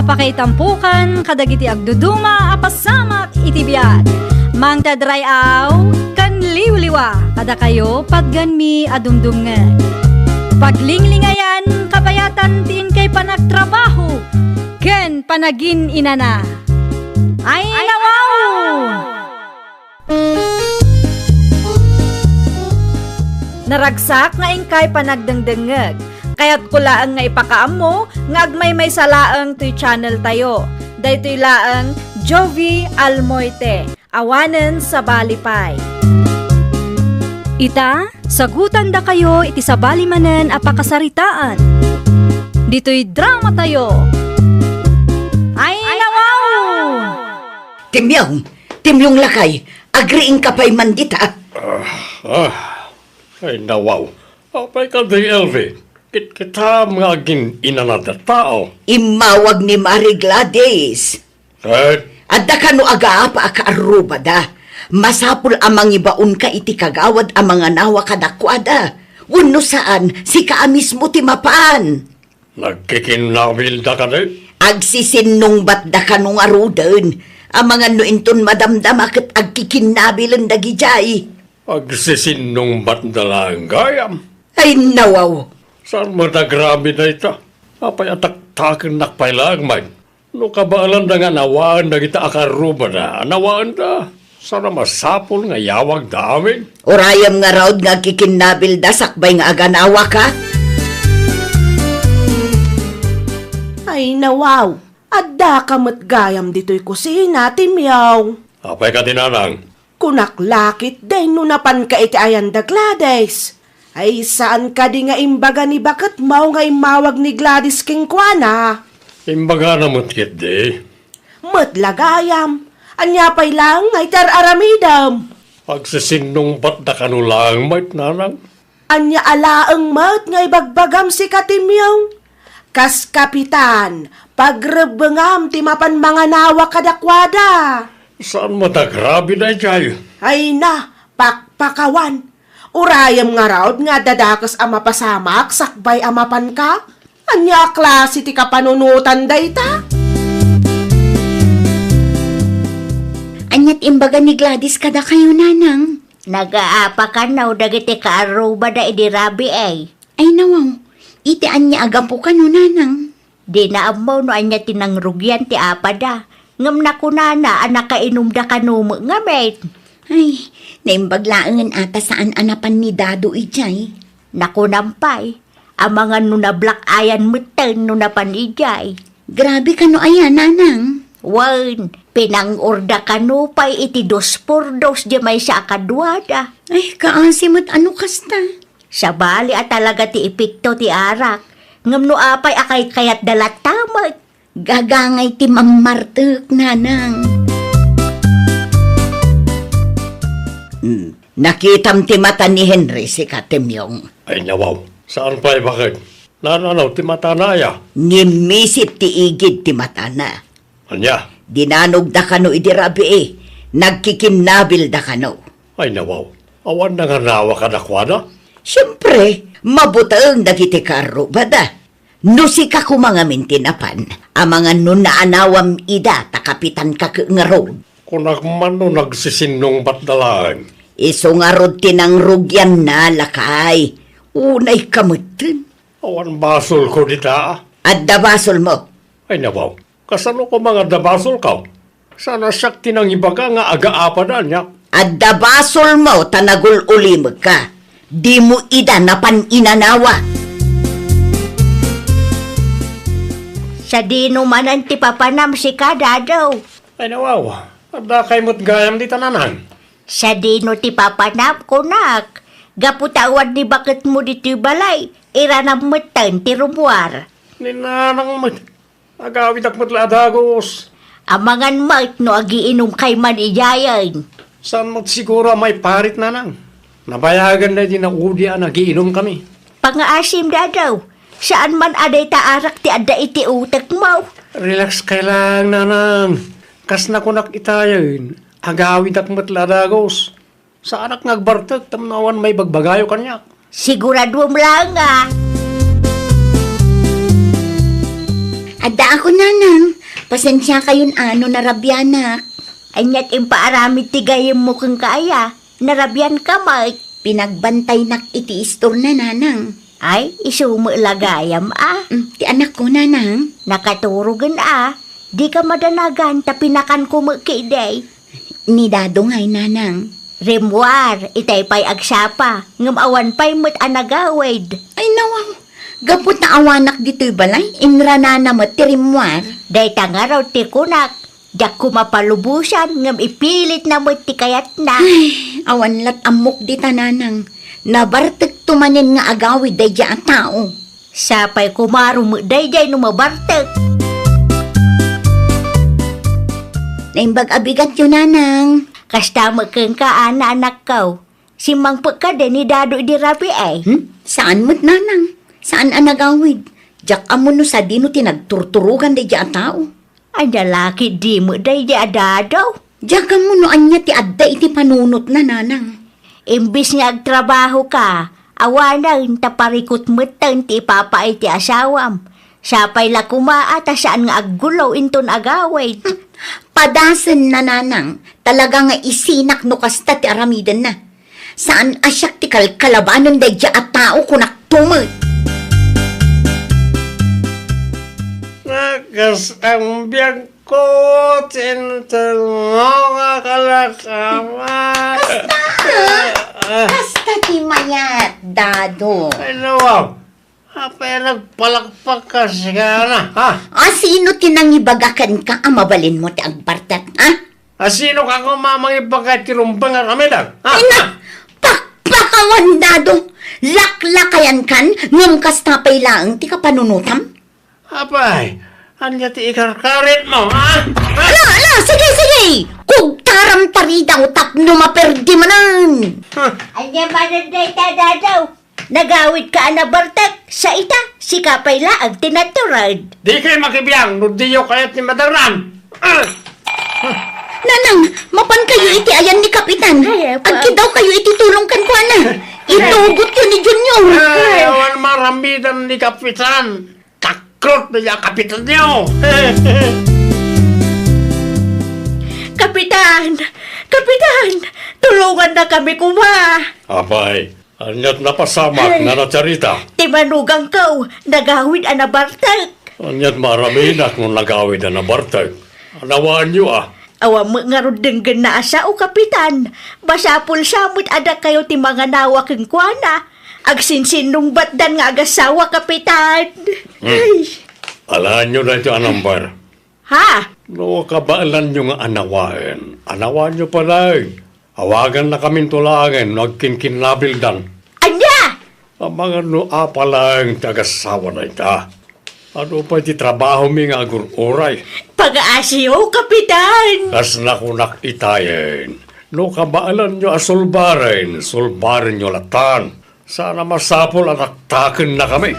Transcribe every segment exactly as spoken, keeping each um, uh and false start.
Pakaitampokan kadagiti agduduma a pasamak iti biag. Mangted ray-aw ken liwliwa kadakayo patgenmi a dumdumngeg. Paglinglingayan, kabayatan ti inkay panagtrabaho ken panagin-inana. Ay, nawaw! Naragsak nga inkay panagdengdengngeg. Kayatko laeng nga ipakaammo nga agmaymaysa laeng toy channel tayo. Daytoy laeng Jovi Almoite, awanen sabali pay. Ita, sagutandakayo iti sabali manen a pakasaritaan. Ditoy drama tayo. Ay, nawaw! Timyong! Timyong lakay, agriingka pay man dita. Ah, ah. Ay, nawaw. Apay kadi, Elvi? Kitkitam nga agin-inana ti tao. Immawag ni Mari Gladys. Ket? Adda kano agaapa a kaarrubada. Masapul a mangibaonka iti kagawad a manganawa kadakuada. Wenno saan, sika a mismo ti mapan. Nagkikinnabilda kadi? Agsisinnungbatda kano ngaruden. Amangan no inton madamdama ket agkikinnabilen dagidiay. Agsisinnungbatda laeng gayam. Ay, nawaw! Saan met a grabe dayta? Apay a taktakennak pay laeng met? No kabaelanda nga nawaen dagita a kaarrubada, nawaenda. Saan a masapul nga iyawagda amin? Urayem ngarud nga agkikinnabilda sakbay nga aganawaka? Ay, nawaw! Addaka met gayam ditoy kusina, Timyong. Apay kadi, nanang? Kunak la ketdi no napanka iti ayan da Gladys. Ay, saan kadi nga imbaga ni baketmo nga immawag ni Gladys kenkuana? Imbagana met ketdi. Met la gayam, ania pay laeng nga iti ar-aramidem? Agsisinnungbatda kano laeng met, nanang. Ania a laeng met nga ibagbagam sika, Timyong? Kas kapitan, pagrebbengam ti mapan manganawa kadakuada. Saan met a grabe daydiay? Ay na, pakpakawan. Urayem ngarud nga adda dakes a mapasamak sakbay a mapanka? Ania a klase ti kapanunotan dayta? Ania ti imbaga ni Gladys kadakayo, nanang? Nagaapa kano dagiti kaarrubada idi rabii. Ay, nawaw, iti ania a gapu kano, nanang? Dina ammo no ania ti nangrugian ti apada, ngem nakunana a nakainumda kano met ngamin. Ay, naimbag laengen a ta saan a napan ni Dado idiay. Nakunam pay, amangan no nablak-ayan metten no napan idiay. Grabe kano aya, nanang? Wen, pinang-orda kano pay iti dos por dos diay maysa a kaduada. Ay, kaasi met a no kasta. Sabali a talaga ti epekto ti arak, ngem no apay a kaykayatda latta met? Gagangay ti mammartek, nanang. Hmm. Nakitam ti mata ni Henry, sika, Timyong? Ay, nawaw. Saan pay baket? Nananaw ti matana aya? Ngimmisit ti igid ti matana. Ania? Dinanogda kano idi rabii, nagkikinnabilda kano. Ay, nawaw. Awan nanganawa kadakuada? Siempre, mabuteng dagiti kaarrubada. No sika koma ngamin ti napan, amangan no naanawam ida ta kapitanka ket ngarud. Kunak man no nagsisinnungbatda laeng. Isu ngarud ti nangrugianna, lakay. Unayka metten. Awan basolko dita. Adda basolmo. Ay, nawaw. Kasano koma nga adda basolko? Saan a siak ti nangibaga nga agaapada, ania? Adda basolmo ta nagul-ulimekka. Dimo ida napan inanawa. Sadino manen ti papanam, sika, Dado? Ay, nawaw. Addakay met gayam dita, nanang. Sadino ti papanam, kunak? Gapu ta awan ni baketmo ditoy balay, iranam metten ti rummuar. Ni nanang met. Agawidak met la a dagus. Amangan met no agiinumkay man idiayen. Saan met siguro a maiparit, nanang? Nabayagan daydi naudi a nagiinumkami. Pangaasim, Dado. Saan man a dayta arak ti adda iti utekmo. Relax kay lang, nanang. Kas nakunak itayen, agawidak met la a dagus. Saanak nga agbartek tapno awan maibagbagayo kaniak. Siguraduem laeng a. Adda ako, nanang. Pasensiakayon a no narabianak. Aniat impaaramid ti gayyemmo kenka aya? Narabianka met. Pinagbantaynak iti istorna, nanang. Ay, isu met la gayam a. Mm, ti anakko, nanang. Nakaturogen a. Dika madanagan ta pinakanko met ketdi. Ni Dado ngay, nanang. Rimmuar, itay pay agsapa, ngem awan pay met a nagawid. Ay, nawaw. Gapu ta awanak ditoy balay, inranana met ti rimmuar. Dayta ngarud ti kunak, diak koma palubosan, ngem ipilitna met ti kayatna. Ay, awan lat ammok dita, nanang. Nabartekto manen nga agawid daydiay a tao. Sapay koma rumek daydiay no mabartek. Naimbag a bigatyo, nanang. Kasta met kenka, Ana, anakko. Simmangpet kadi ni Dado idi rabii? Hmm? Saan met, nanang. Saan a nagawid. Diak ammo no sadino ti nagturturogan daydiay a tao. Ania la ketdi met daydiay a Dado? Diak ammo no ania ti adda iti panunotna, nanang. Imbes nga agtrabahoka, awanen ta parikut metten ti ipapaay ti asawam. Sapay la koma a ta saan nga aggulo inton agawid. Padasenna, nanang, talaga nga isinak no kasta ti aramidenna. Saan a siak ti kalkalabanen daydiay a tao, kunakto met. Nakas ang biag ko, tinutulong nga kalakaman. Kasta, ha? Kasta ti mayat, Dado. Ay, nawaw. Apay a nagpalakpak ka, sigana, ha? A, sino ti nangibaga kenka a mabalinmo ti agbartek, ha? A, sino ka koma mangibaga ti rumbeng a kamidag, ha? Ay, na, pakpakawan, Dado! Laklakayankan, ngem kasta pay laeng ti kapanunotam? Apay, ania ti ikarkaritmo, ha? Ha? Ala, ala, sige, sige! Kugtaram ta ridaw tapno maperdi manen! Ha? Ania manen dayta, Dado? Nagawidka a nabartek, sa ita, sika pay laeng ti natured. Dikay makibiang no diyo kayat ti madernan. Ah! Nanang, mapankayo iti ayan ni Kapitan. Ay, apa. Agkidawkayo iti tulong kenkuana. Itugotyo ni Junior. Ay, awan maramidan ni Kapitan. Takrot na ya Kapitan niyo. Kapitan! Kapitan! Tulongannakami koma! Apay, aniat napasamak, Nana Charita? Ti manugangko, nagawid a nabartek. Aniat maaraminak no nagawid a nabartek? Anawaanyo a. Awan met ngarud denggenna a sao, Kapitan. Basapol sa met a dakayo ti manganawa kenkuana. Agsinsinnungbatdan nga agassawa, Kapitan. Hmm. Ay. Alaenyo daytoy a number. Ha? No kabaelanyo nga anawaen, anawaenyo pay. Awagannakaminto laengen no agkinkinnabildan. Ania? Amangan no apay laeng ti agassawa dayta. Adu pay ti trabahomi nga agur-uray? Pagaasiyo, Kapitan! Kas nakunak itayen, no kabaelanyo a sulbaren, sulbarenyo latan. Saan a masapul a taktakennakami.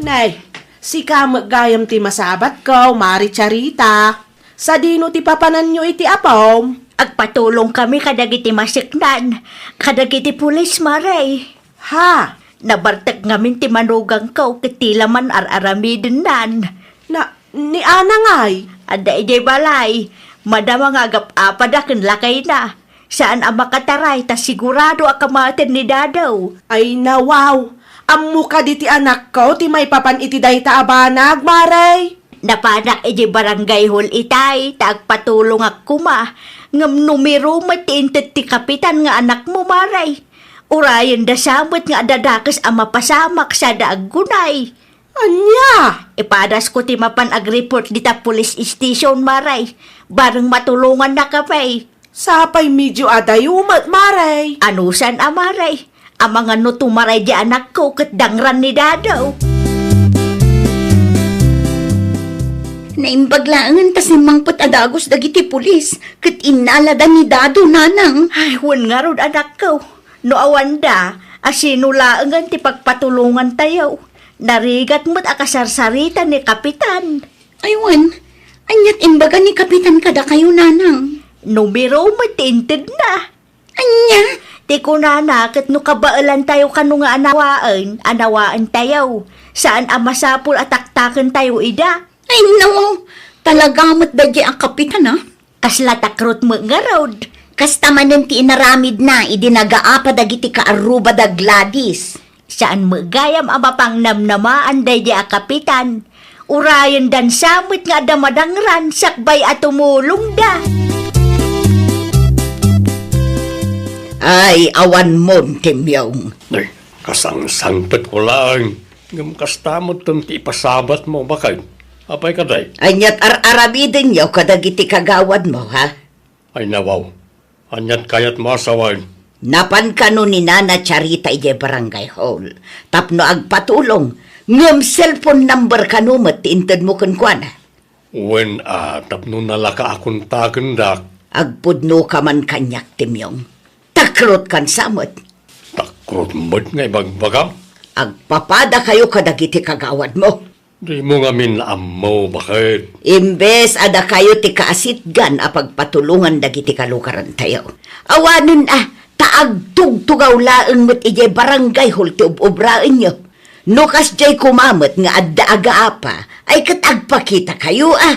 Nay, sika met gayam ti masabatko, Mari Charita. Sadino ti papananyo iti apom? Agpatulongkami kadagiti maseknan, kadagiti pulis, Mari. Ha? Nabartek ngamin ti manugangko ket ti la man ar-aramidennan. Na, ni Ana ngay? Adda idiay balay. Madama nga agap-apada ken lakayna. Saan a makataray ta sigurado a kamaten ni Dado. Ay, nawaw! Ammo kadi ti anakko ti maipapan iti dayta a banag, Mari? Napanak idiay barangay hall itay, ta agpatulongak koma. Ngem numero met ti inted ti kapitan nga anakmo, Mari. Urayenda sa met nga adda dakes a mapasamak sada aggunay. Ania? Ipadasko ti mapan agreport dita police station, Mari. Bareng matulongannakami. Sapay medio adayo met, Mari. Anusan a, Mari? Amangan no tumaray di anakko ket dangran ni Dado. Naimbag laengen ta simmangpet a dagus dagiti pulis ket innalada ni Dado, Nanang. Ay, wen ngarud, anakko. No awanda, a sino laengen ti pagpatulongantayo? Narigat met a kasarsarita ni Kapitan. Ay, wen, aniat imbaga ni Kapitan kadakayo, Nanang? Numero met ti intedna. Ania? Ti kunana ket no kabaelantayo kano nga anawaen, anawaentayo. Saan a masapul a taktakentayo ida. Ay, no! Talaga met daydiay a kapitan, a? Kasla takrot met ngarud. Kasta manen ti inaramidna idi nagaapa dagiti kaarruba da Gladys. Saan met gayam a mapangnamnamaan daydiay a kapitan. Urayen dansa met nga adda madangran sakbay a tumulongda. Ay, awan mon, Timyong. Ay, kasangsangpetko laeng. Ngem kasta metten ti ipasabatmo, baket. Apay kadi? Aniat ar-aramidenyo kadagiti kagawadmo, ha? Ay, nawaw. Aniat kayatmo a sawen? Napan kano ni Nana Charita idiay barangay hall tapno agpatulong, ngem cellphone number kano met ti intedmo kenkuana? Wen a, tapno nalaka a kontakendak. Agpudnoka man kaniak, Timyong. Takrotkansa met. Takrot met nga ibagbagam? Agpapadakayo kadagiti kagawadmo. Dimo ngamin ammo, baket. Imbes a dakayo ti kaasitgan a pagpatulongan dagiti kalugarantayo. Awanen a, ta agtugtugaw laeng met idiay barangay hall ti ub-ubraenyo. No kasdiay koma met nga adda agaapa, ay ket agpakitakayo a.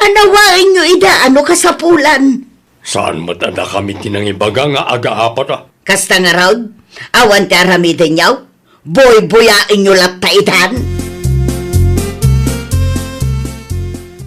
Anawaenyo ida a no kasapulan. Saan met a dakami ti nangibaga nga agaapata? Kasta ngarud, awan ti aramidenyo? Buybuyaenyo latta itan?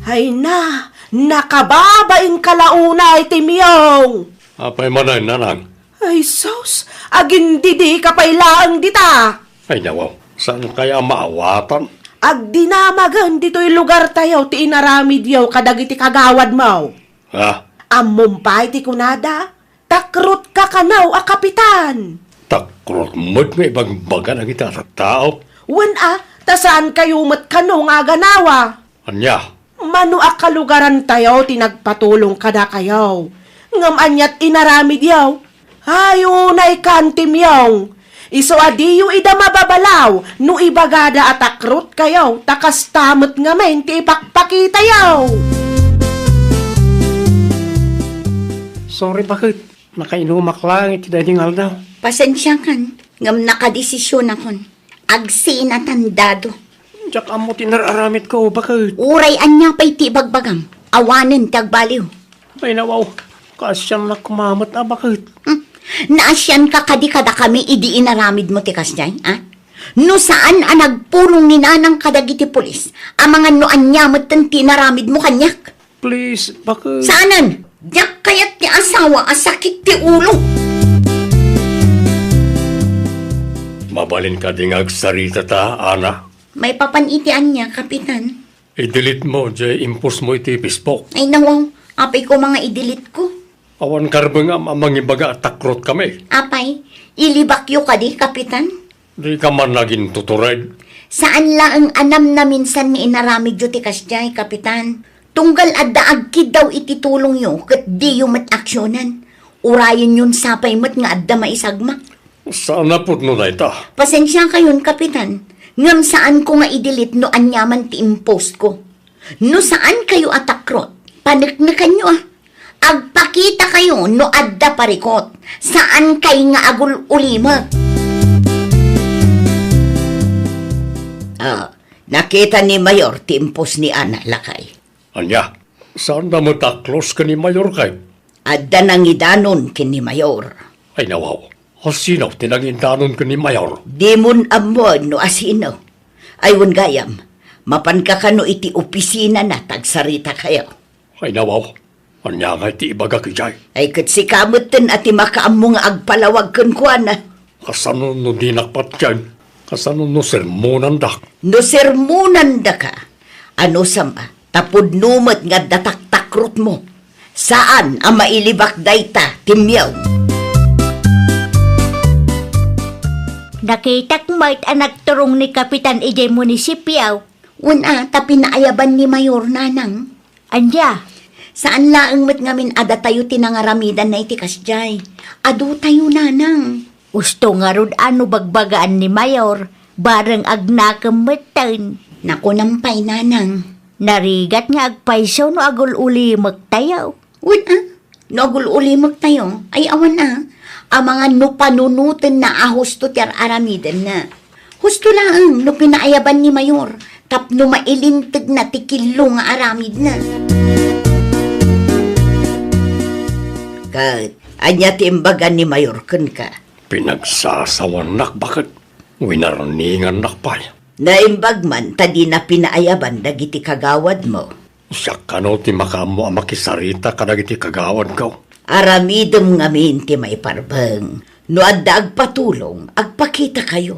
Ay na, nakababain ka la unay, Timyong! Apay manen, nanang? Ay sus, agindidika pay laeng dita! Ay nawaw, saan kaya a maawatan? Agdinamagen ditoy lugartayo ti inaramidyo kadagiti kagawadmo. Ha? Ammom pay ti kunada? Takrotka kano a kapitan. Takrot met nga ibagbaga dagiti a tattao. Wen a, ta saankayo met kano nga aganawa. Ania? Mano a kalugarantayo ti nagpatulong kadakayo. Ngem aniat inaramidyo? Ay, unay kan, Timyong. Isu a diyo ida mababalaw no ibagada a takrotkayo, ta kasta met ngamin ti ipakpakitayo. Sorry, baket. Nakainumak laeng iti daydi nga aldaw. Pasensiakan, ngem nakadesisionakon. Agsinatan dado. Diak ammo ti nar-aramidko, baket. Uray ania pay ti ibagbagam, awanen ti agbaliw. Ay, nawaw. Kaasiannak koma met a, baket. Hmm. Naasianka kadi kadakami idi inaramidmo ti kasdiay, a? No saan a nagpulong ni Nanang kadagiti pulis, amangan no ania metten ti inaramidmo kaniak. Please, baket. Saanen! Diak kayat ti asawa a sakit ti ulo! Mabalin kadi nga agsarita ta, Ana? Maipapan iti ania, Kapitan? I-delete mo jay impostmo iti Facebook. Ay, nawaw. Apay koma nga i-delete ko? Awan karbengam a mangibaga a takrotkami. Apay, ilibakyo kadi, Kapitan? Dika man nagintutured. Saan laeng a namnaminsan nga inaramidyo ti kasdiay, Kapitan. Tunggal adda agkiddaw iti tulongyo ket diyo met aksionen. Urayenyon sapay met nga adda maisagmak. Saan a pudno dayta? Pasensiakayon, Kapitan. Ngem saanko nga i-delete no aniaman ti impostko. No saankayo a takrot, paneknekanyo a. Agpakitakayo no adda parikot. Saankay nga agul-ulimek. Ah, nakita ni Mayor ti impost ni Ana, lakay. Ania? Saanda met a close ken ni Mayor kay? Adda nangidanon ken ni Mayor. Ay, nawaw. Asino ti nangidanon ken ni Mayor? Dimon ammoen no asino. Ay, wen gayam, mapanka kano iti opisinana ta agsaritakayo. Ay, nawaw. Ania ngay ti ibagak idiay? Ay, ket sika metten a ti makaammo nga agpalawag kenkuana. Kasano no dinak patien? Kasano no sermonandak? No sermonandaka, anusam a, ta pudno met nga adda taktakrotmo. Saan a mailibak dayta, Timyong. Nakitak met a nagturong ni Kapitan idiay munisipio. Wen a, ta pinaayaban ni Mayor, Nanang. Ania? Saan laeng met ngamin a datayo ti nangaramidanna iti kasdiay. Adotayo, Nanang. Usto ngarud a no bagbagaan ni Mayor, bareng agnakem metten. Nakunam pay, Nanang. Narigat nga agpayso no agul-ulimektayo. Wen a, no agul-ulimektayo, ay awan a. Amangan no panunotenna a husto ti ar-aramidemna. Husto laeng no pinaayaban ni Mayor tapno mailintegna ti killo nga aramidna. Ket ania ti imbagan ni Mayor kenka? Pinagsasawannak, baket. Winarningannak pay. Naimbag man ta dina pinaayaban dagiti kagawadmo. Siak kano ti makaammo a makisarita kadagiti kagawadko. Aramidem ngamin ti maiparbeng. No adda agpatulong, agpakitakayo.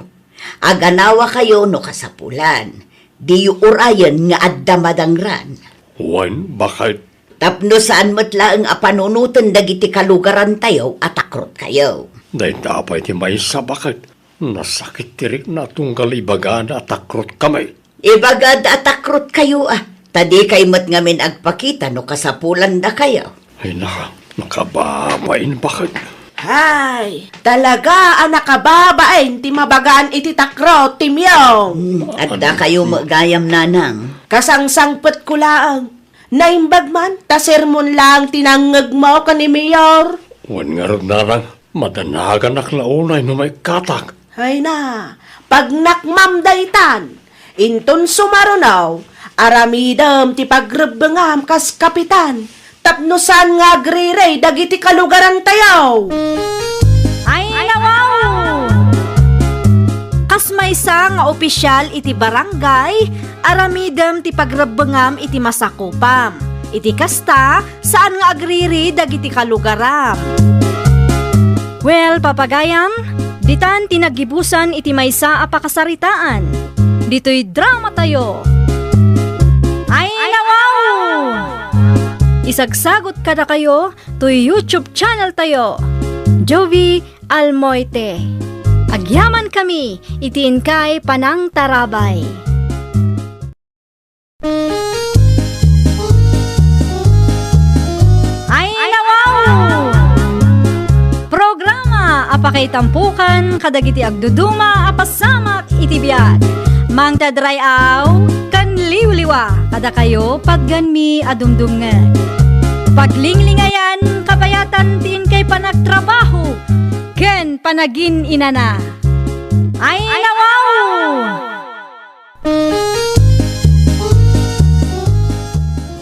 Aganawakayo no kasapulan. Diyo urayen nga adda madangran. Wen, baket. Tapno saan met laeng a panunoten dagiti kalugarantayo a takrotkayo. Dayta pay ti maysa, baket. Nasakit ti rikna tunggal ibagada a takrotkami. Ibagada a takrotkayo, a. Ta dikay met ngamin agpakita no kasapulandakayo. Ay na, nakababain, baket. Hay, talaga a nakababain ti mabagaan iti takrot ti Myong. Hmm, adda kayo met gayam, nanang. Kasangsangpetko laeng. Naimbag man, ta sermon laeng ti nangngegmo ken ni Mayor. Wen ngarud, nanang, madanaganak la unay no maikkatak. Hay na, pagnakmam daytan. Inton sumaruno, aramidem ti pagrebbengam kas kapitan, tapno saan nga agriri dagiti kalugarantayo. Ay, nawaw! Kas maysa nga opisyal iti barangay, aramidem ti pagrebbengam iti masakupam. Iti kasta, saan nga agriri dagiti kalugaram. Well, papagayam, ditan ti naggibusan iti maysa a pakasaritaan. Ditoy dramatayo. Ay, nawaw! Isagsagot kadakayo toy YouTube channel tayo, Jovi Almoite. Agyaman kami iti inkay panangtarabay. Ay, nawaw! Programa a pakaitampukan kadagiti agduduma a pasamak iti biag. Mangted ray-aw ken liwliwa kadakayo, pagganmi a dumdumngeg. Paglinglingayan, kabayatan ti inkay panagtrabaho ken panagin-inana. Ay, nawaw!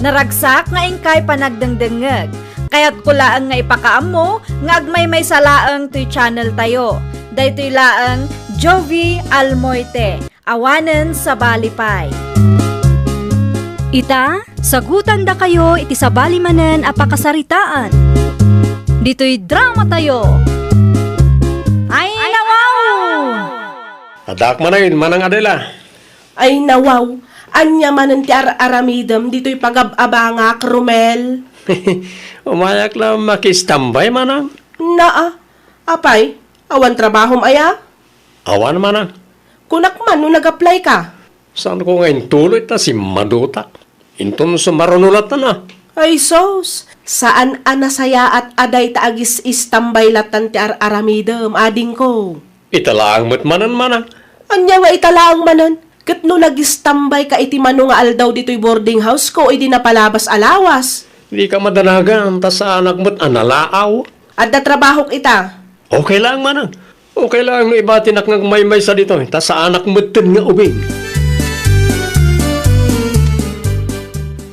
Naragsak nga inkay panagdengdengngeg. Kayatko laeng nga ipakaammo nga agmaymaysa laeng toy channel tayo. Daytoy laeng Jovi Almoite, awanen sabali pay. Ita, sagutandakayo iti sabali manen a pakasaritaan. Ditoy dramatayo. Ay, nawaw! Addaak manen, Manang Adela. Ay, nawaw, ania manen ti ar-aramidem ditoy pagab-abangak, Romel? Umayak la makistambay, Manang. Naa, apay, awan trabahom aya? Awan, Manang. Kunak man no nag-apply ka. Saanko nga intuloy ta simmadutak. Inton sumaruno latta na. Ay sus, saan a nasayaat a dayta agis-istambay lattan ti ar-aramidem, adingko. Ita laeng met manen, Manang. Ania nga ita laeng manen? Ket no nagistambay ka iti mano nga aldaw ditoy boarding house ko idi napalabas a lawas? Dika madanagan, ta saanak met a nalaaw. Adda trabahok ita. Okay laeng, Manang. Okay laeng no ibatinak nga agmaymaysa ditoy, ta saanak metten nga ubing.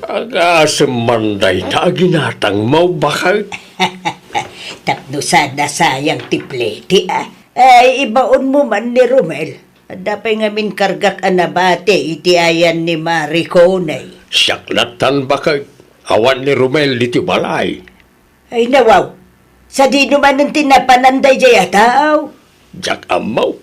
Agasem man dayta a ginatangmo, baket. Tapno saan a sayang ti plete, a. Ay, ibaonmo man ni Romel. Adda pay ngamin kargak a nabati iti ayan ni Marie Coney. Siak lattan, baket. Awan ni Romel ditoy balay. Ay, nawaw. Sadino manen ti napanan daydiay a tao? Diak ammo.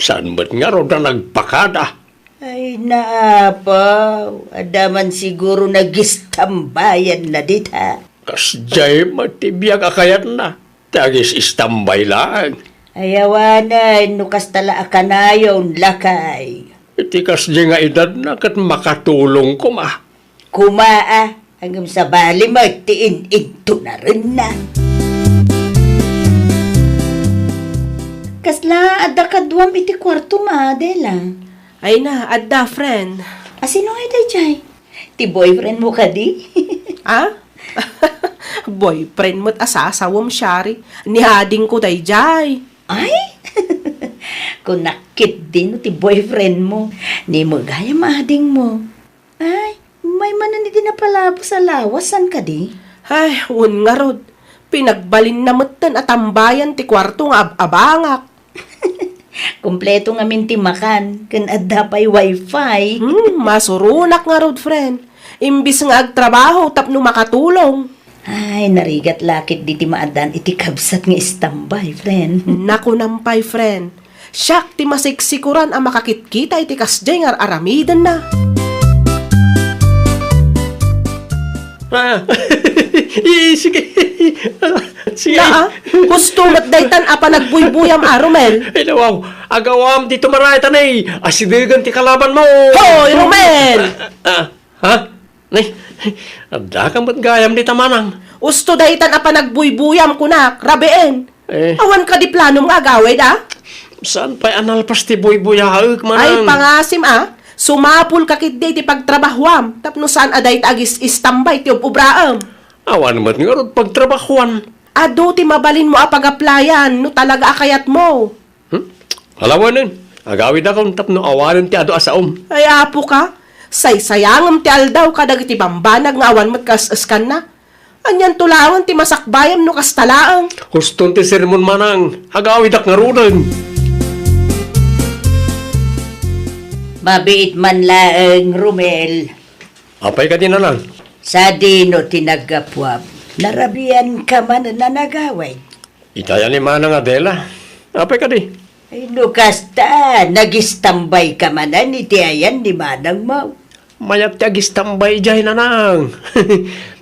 Saan met ngarud a nagpakada? Ay, naapaw. Adda man siguro nagistambayanna dita. Kasdiay met ti biag a kayatna. Ti agis-istambay laeng. Ay, awanen, no kasta la a kanayon, lakay. Iti kasdiay nga edadna ket makatulong koma. Koma, a, ngem sabali met ti in-intunarenna. Kasla adda kaduam iti kuartom, Adela? Ay na, adda, friend. A, sino ngay daydiay? Ti boyfriend mo kadi? A? Boyfriend met a sasawem, Shari. Ni adingko daydiay. Ay? Kunak ketdi no ti boyfriend mo. Ni mo gayam ading mo. Ay, may manen iti napalabos a lawas, saan kadi? Ay, wen ngarud. Pinagbalinna metten a tambayan ti kuarto nga ab-abangak. Kompleto ngamin ti makan, ken adda pay wifi. Hmm, masuronak ngarud, friend. Imbis nga agtrabaho tapno makatulong. Ay, narigat la ketdi ti maaddaan iti kabsat nga istambay, friend. Nakunam pay, friend. Siak ti masiksikuran a makakitkita iti kasdiay nga ar-aramidenna. Ah, i-, sige. Sige. Naa, husto met daytan a panagbuybuyam, a, Romel. Ay, nawaw. Agawam ti tumaray, tanay. Asidegen ti kalaban mo. Hoy, Romel! Ah, ah, ha? Nay, adda ka met gayam dita, manang. Husto daytan a panagbuybuyam, kunak, rabien. Eh. Awan kadi planom nga agawid, a? Saan pay a nalpas ti buybuyaek, manang? Ay, pangasim, a? Sumapul ka ketdi iti pagtrabahuam, tapno saan a dayta agis-istambay ti ub-ubraem. Awan met ngarud pagtrabahuan. Adu ti mabalinmo a pagaplayan no talaga a kayatmo. Hmm? Alawanen, agawidakon tapno awanen ti adu a saom. Ay, apo ka, saysayangem ti aldaw kadagiti bambanag nga awan met kas-eskanna. Anianto laeng ti masakbayam no kasta laeng? Huston ti sermon, manang. Agawidak ngaruden. Mabiit man laeng, Romel. Apay kadi, nanang? Sadino ti naggapuam? Narabian ka man a nagawid? Itayan ni Manang Adela. Apay kadi? Ay, no kasta, nagistambay ka manen iti ayan ni manangmo. Mayat ti agistambay idiay, nanang.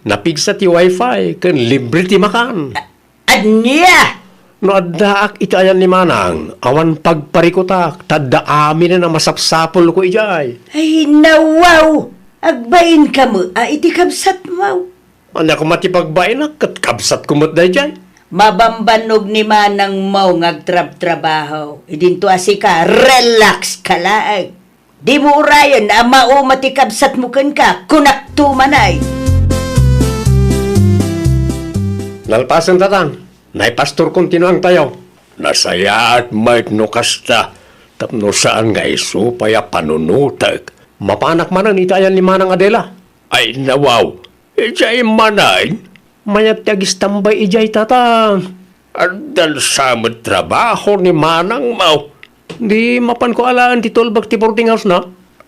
Napigsa ti wifi ken libre ti makan. A-, ania? No addaak iti ayan ni manang, awan pagparikutak, ta adda aminen a masapsapulko idiay. Ay, nawaw! Agbain ka met a iti kabsatmo. Ania koma ti pagbainak ket kabsatko met daydiay. Mabambannog ni manangmo nga agtrabtrabaho. Idinto a sika, relax ka laeng. Dimo urayen a mauma ti kabsatmo kenka, kunakto man ay. Nalpasen, tatang. Nay pastor, kontinuangtayo. Nasayaat met no kasta, tapno saan nga isu pay a panunotek. Mapanak manen iti ayan ni Manang Adela. Ay, nawaw. Idiay manen? Mayat ti agistambay idiay, tatang. Addan sa met trabaho ni manangmo. Di mapanko alaen ti tulbek ti boarding house-na?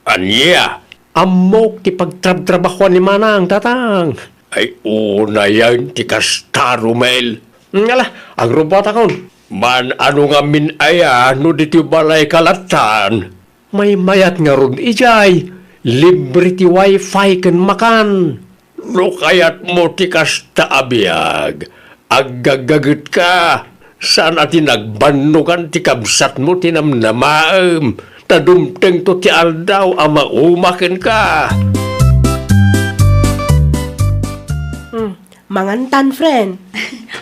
Ania? Ammok ti pagtrabtrabahoan ni manang, tatang. Ay, unayen ti kasta, Romel. Ngala, agrubbuatakon. Man-ano ngamin aya no ditoy balay ka lattan? Maymayat ngarud idiay, libre ti wifi ken makan. No kayatmo ti kasta a biag, aggaggagetka, saan a ti nagbannogan ti kabsatmo ti namnamaem, ta dumtengto ti aldaw a mauma kenka. Hmm, mangantan, friend.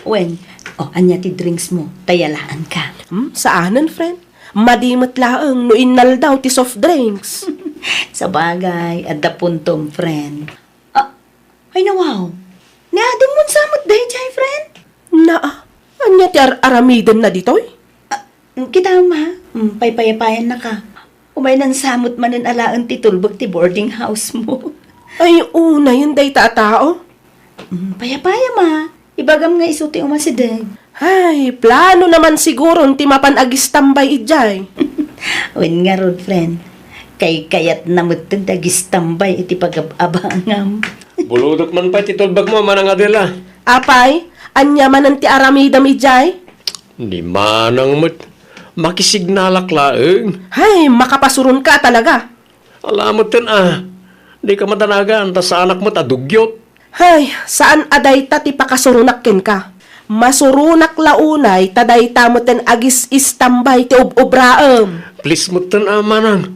Wen, o, ania ti drinks mo? Ta yalaanka. Hmm, saanen, friend. Madi met laeng no innaldaw ti soft drinks. Sabagay, adda puntom, friend. Ah, ay, nawaw. Ni adingmon sa met daydiay, friend? Naa, ania ti ar-aramidenna ditoy? Ah, kita, ma. Mm, paypayapayannaka. Umaynan sa met manen alaen ti tulbek ti boarding house mo. Ay, unayen dayta a tao. Mm, payapayam a. Ibagam nga isu ti umasideg. Ay, planona man siguron ti mapan agistambay idiay. Wen ngarud, friend. Kaykayatna metten ti agistambay iti pagab-abangam. Bulodok man pay ti tulbekmo, Manang Adela. Apay, ania manen ti aramidem idiay? Ni manang met. Makisignalak laeng. Hay, makapasuronka talaga. Ala metten a, dika madanagan ta saanak met a dugyot. Hay, saan a dayta ti pakasuronak kenka. Masuronak la unay ta dayta metten agis-istambay ti ub-ubraem. Please metten a, manang,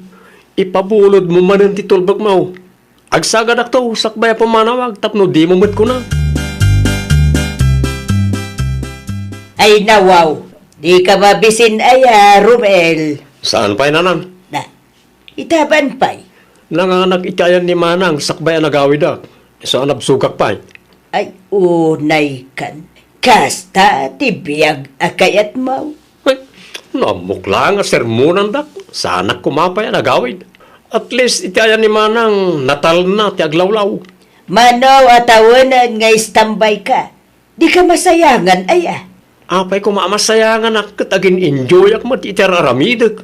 ipabulodmo manen ti tulbekmo. Agsagadakto sakbay a pumanawag tapno dimo met kuna. Ay, nawaw, dika mabisin aya, Romel. Saan pay, nanang? Na, itaban pay. Nanganak iti ayan ni manang sakbay a nagawidak. Isu a nabsogak pay. Ay, unay kan. Kasta ti biag a kayatmo. Ay, naamok la nga sermonandak. Saanak koma pay a nagawid. At least, iti ayan ni Manang, natalna ti aglawlaw. Mano a tawenen nga istambay ka? Di ka masayangan, ay, a? Apay koma a masayanganak ket agin-enjoyak met iti ar-aramidek.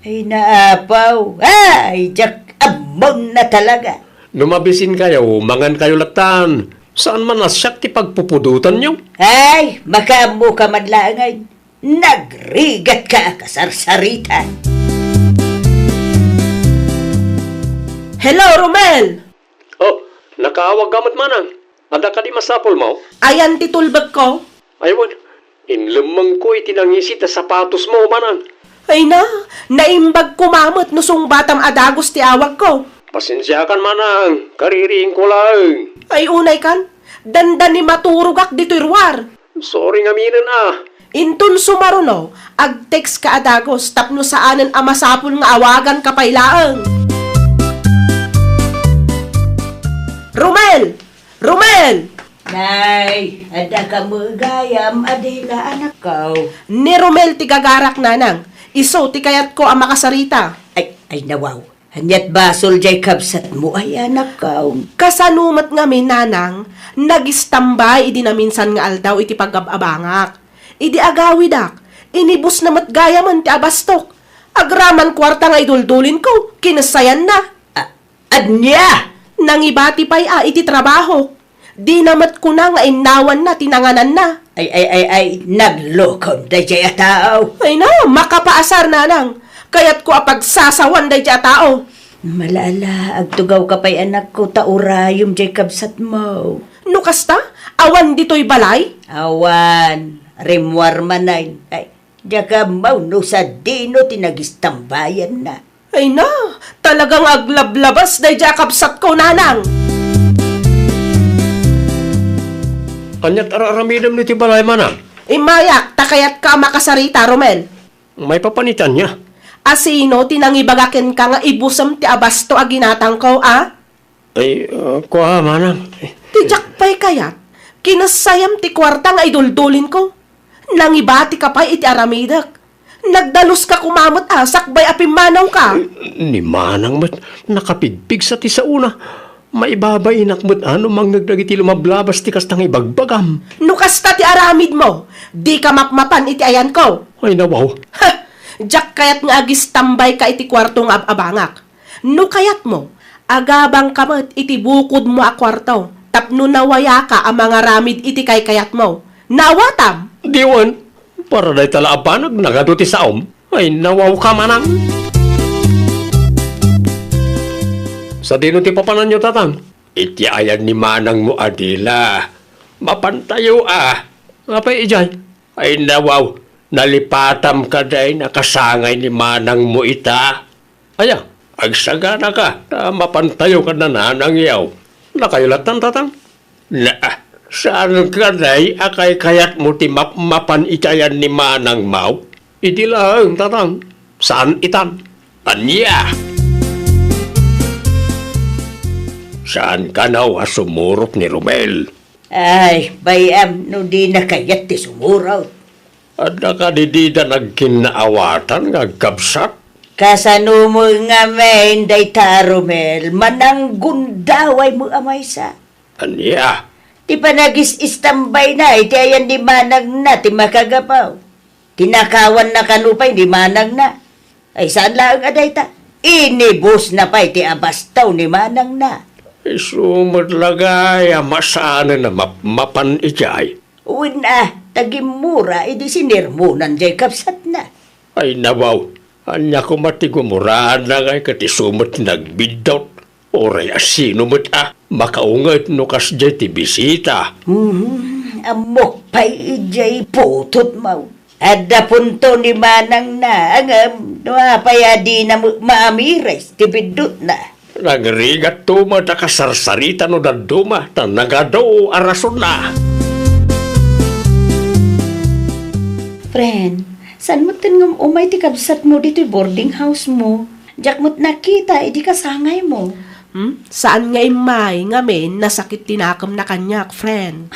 Ay, naapaw. Ay, diak ammonna talaga. No mabisin kayo, mangan kayo latan. Saan man a siak ti pagpupudotanyo? Ay, makaammo ka man laengen. Nagrigat ka a kasarsarita. Hello, Romel! Oh, nakaawag ka met, Manang. Adda kadi masapulmo? Ayan ti tulbekko. Ay, wen, inlemmengko iti nangisit a sapatosmo, Manang. Ay na, naimbag koma met no sungbatam a dagus ti awagko. Pasensiakan, Manang. Kaririingko laeng. Ay, unay kan. Dandani maturogak ditoy ruar. Sorry ngaminen, a. Inton sumaruno, ag-text ka a dagus tapno saanen a masapul nga awaganka pay laeng. Romel! Romel! Nay, adda ka met gayam, Adela, anakko. Ni Romel ti gagarak, nanang. Isu ti kayatko a makasarita. Ay, ay, nawaw. Ania't basol jay kabsatmo ay anakko? Kasano met ngamin, nanang, nagistambay idi naminsan nga aldaw iti pagab-abangak. Idi agawidak, inibusna met gayamen ti abastok. Agraman kuarta nga iduldulinko, kinassayanna. A-, ania? Nangibati pay a iti trabahok. Dina met kuna nga innawanna ti nangananna. Ay, ay, ay, ay, naglokom dayjay a tao. Ay na, makapaasar, nanang. Kayatko a pagsasawan dayjay a tao. Malala, agtugawka pay, anakko, ta urayem jay kabsatmo. No kasta, awan ditoy balay? Awan, rimmuar manen. Ay, diak ammo no sadino ti nagistambayanna. Ay na, talaga nga aglablabas dayjay a kabsatko, nanang. Ania't ar-aramidem iti balay, manang? Immayak, ta kayatka a makasarita, Romel. Maipapan iti ania? Asino ti nangibaga kenka nga ibusem ti abasto a ginatangko, a? Ay, ah, kua, manang. Ti diak pay kayat, kinasayam ti kuarta nga iduldulinko. Nangibatika pay iti aramidek. Nagdaluska koma met a sakbay a pimmanawka. Ni manang met, nakapigpigsa ti saona. Maibabainak met a no mangngeg dagiti lumablabas ti kasta nga ibagbagam. No kasta ti aramidmo, dika mapmapan iti ayanko. Ay, nawaw. Ha! Diak kayat nga agistanbayka iti kuarto nga ab-abangak. No kayatmo, agabangka met iti bukodmo a kuarto tapno nawayaka a mangaramid iti kaykayatmo. Naawatam? Diwen, para dayta la a banag nagadu ti saom. Ay, nawawka, manang. Sadino ti papananyo, tatang? Iti ayan ni manangmo a dila. Mapantayo a. Apay idiay? Ay, nawaw, nalipatam kadi a kasangay ni manangmo ita. Aya, agsaganaka, ta mapantayo ken nanangyo. Dakayo lattan, tatang? Na, saan kadi a kaykayatmo ti mapmapan iti ayan ni manangmo? Idi laeng, tatang. Saan itan? Ania? Saan kano a sumurot ni Romel? Ay, bay-am no dina kayat ti sumurot. Adda kadi dida nagkinnaawatan nga agkabsat? Kasano mo ngamin dayta, Romel? Mananggundaway mo a maysa. Ania? Ti panagis-istambayna iti ayan ni manangna ti makagapaw. Tinakawanna kano pay ni manangna. Ay, saan laeng a dayta? Inibusna pay ti abastaw ni manangna. Isu met la gayam a saanen a mapmapan idiay. Wen a, ta gimmura idi sinermonan jay kabsatna. Ay, nawaw, ania koma ti gumuraanna ngay ket isu met ti nagbiddut? Uray asino met a makaunget no kasdiay ti bisita. Mhm, ammok pay idiay putotmo. Adda punto ni manangna, ngem no apay a dina met maamires ti biddutna? Nagrigatto met a kasarsarita no dadduma, ta nagadu a rasonna. Friend, saan metten ngem umay ti kabsatmo ditoy boarding house mo? Diak met nakita idi kasangaymo. Hmm? Saan nga immay ngamin nasakit ti nakemna kaniak, friend.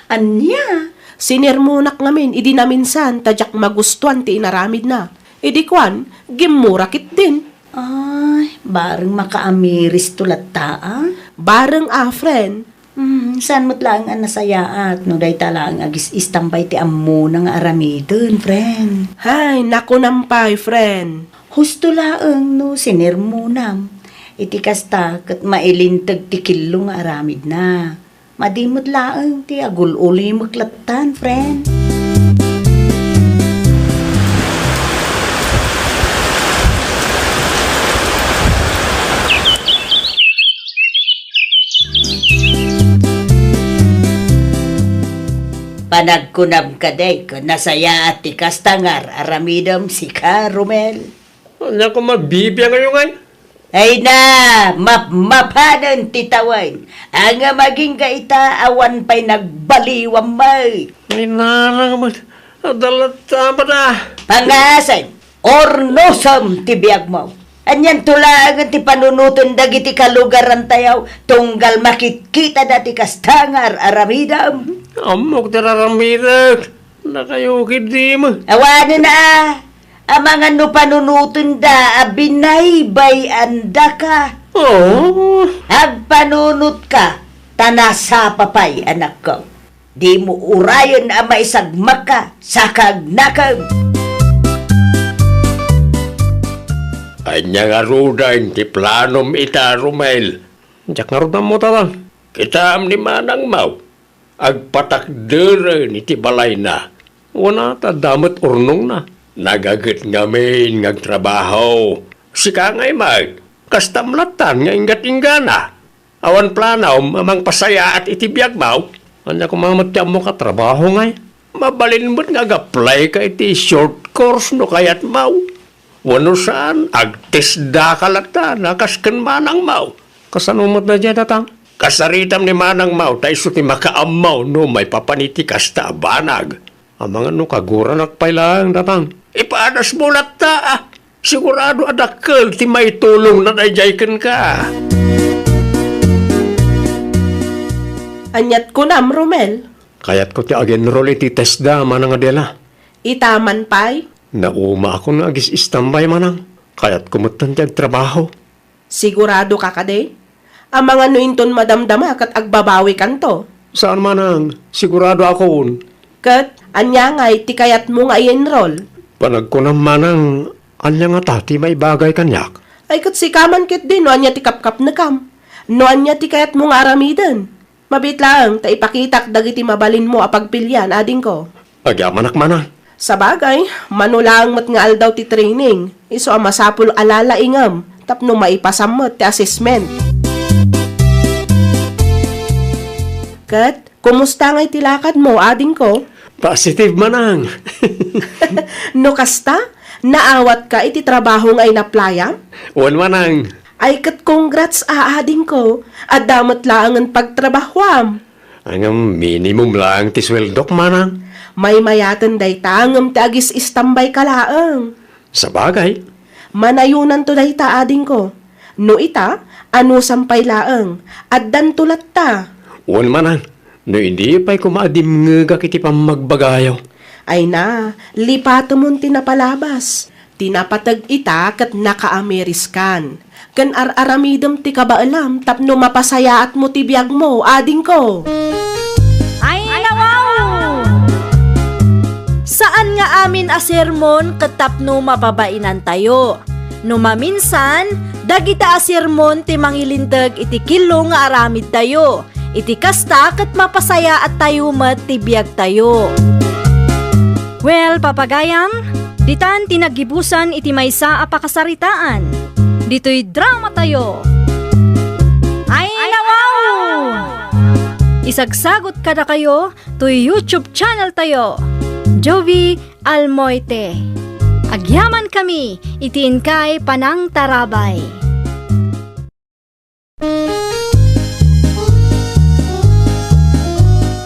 Ania? Sinirmonak ngamin idi naminsan ta diak magustuan ti inaramidna. Idi kuan, gimmura ketdin. Ay, bareng makaamiristo latta, a? Bareng a, friend. Hmm, saan met laeng a nasayaat no dayta laeng agis-istambay ti ammona nga aramiden, friend? Hay, nakunam pay, friend. Husto laeng no sinirmonam. Iti kasta, ket mailinteg ti killo nga aramidna. Madi met laeng ti agul-ulimek lattan, friend. Panagkunam kadi, nasayaat ti kasta nga ar-aramidem, sika, Romel. Ania koma bibiangayo ngay? Ay na, mapmapanen ti tawen. Ania, agingga ita, awan pay nagbaliwam met. Ay, narang met. Adda latta met a. Pangasim, urnosem ti biagmo. Anianto laengen ti panunoten dagiti kalugarantayo, tunggal makitkitada ti kasta nga ar-aramidem. Ammok ti ar-aramidek. Dakayo ketdi met. Awanen a, amangan no panunotenda a binaybay-andaka. Oh. Agpanunotka, ta nasapa pay, anakko. Dimo urayen a maisagmakka, sakagnakem. Ania ngaruden ti planom ita, Romel? Diak ngarud ammo, Tatang. Kitaem ni manangmo. Agpatakderen iti balayna. Wen a, ta adda met urnongna. Nagaget ngamin nga agtrabaho. Sika ngay met, kastam lattan nga inggat-inggana. Awan planom a mangpasayaat iti biagmo? Ania koma met ti ammok a trabaho ngay? Mabalin met nga ag-applyka iti short course no kayatmo. Wenno saan, agtestdaka lattan a kas ken manangmo. Kasano met daydiay, Tatang? Kasaritam ni manangmo ta isu ti makaammo no maipapan iti kasta a banag. Amangan no kaguranak pay laeng, Tatang. Ipadasmo latta, a. Sigurado a dakkel ti maitulongna daydiay kenka. Aniat kunam, Romel? Kayatko ti ag-enroll iti TESDA, Manang Adela. Ita man pay? Naumaakon nga agis-istambay, Manang. Kayatko metten ti agtrabaho. Siguradoka kadi? Amangan no inton madamdama ket agbabawikanto. Saan, Manang. Siguradoakon. Ket ania ngay ti kayatmo nga i-enroll? Panagkunam, Manang, ania ngata ti maibagay kaniak? Ay, ket sika man ketdi no ania ti kapkapnekam. No ania ti kayatmo nga aramiden. Mabiit laeng ta ipakitak dagiti mabalinmo a pagpilian, adingko. Agyamanak, Manang. Sabagay, mano laeng met nga aldaw ti training, isu a masapul a lalaingem tapno maipasam met ti assessment. Ket, kumusta ngay ti lakadmo, adingko? Positive, Manang. No kasta, naawatka iti trabaho nga inaplayam? Wen, Manang. Ay, ket congrats a, adingko. Adda met laengen pagtrabahoam. Ngem minimum laeng ti sueldok, Manang. Maymayaten dayta ngem ti agis-istambayka laeng. Sabagay. Manayonanto dayta, adingko. No ita, anusam pay laeng. Addanto latta. Wen, Manang. No idi pay koma a dimngegak iti pammagbagayo. Ay na, lipatemon ti napalabas. Ti napateg ita ket nakaamiriskan. Ken ar-aramidem ti kabaelam tapno mapasayaatmo ti biagmo, adingko. Ay, nawaw! Saan nga amin a sermon ket tapno mapabainantayo. No maminsan, dagita a sermon ti mangilinteg iti killo nga aramidtayo. Iti kasta, ket mapasayaattayo met ti biagtayo. Well, papagayam, ditan ti naggibusan iti maysa a pakasaritaan. Ditoy dramatayo. Ay, nawaw! Isagsagot kadakayo toy YouTube channel tayo, Jovi Almoite. Agyamankami iti inkay panangtarabay.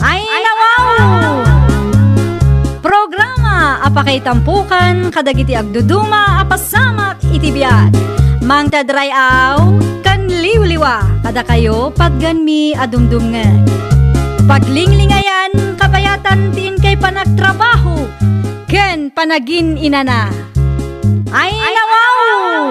Ay, nawaw! Programa a pakaitampukan kadagiti agduduma a pasamak iti biag. Mangted ray-aw ken Liwliwa kadakayo, patgenmi a dumdumngeg. Paglinglingayan, kabayatan ti inkay panagtrabaho ken panagin-inana. Ay, nawaw!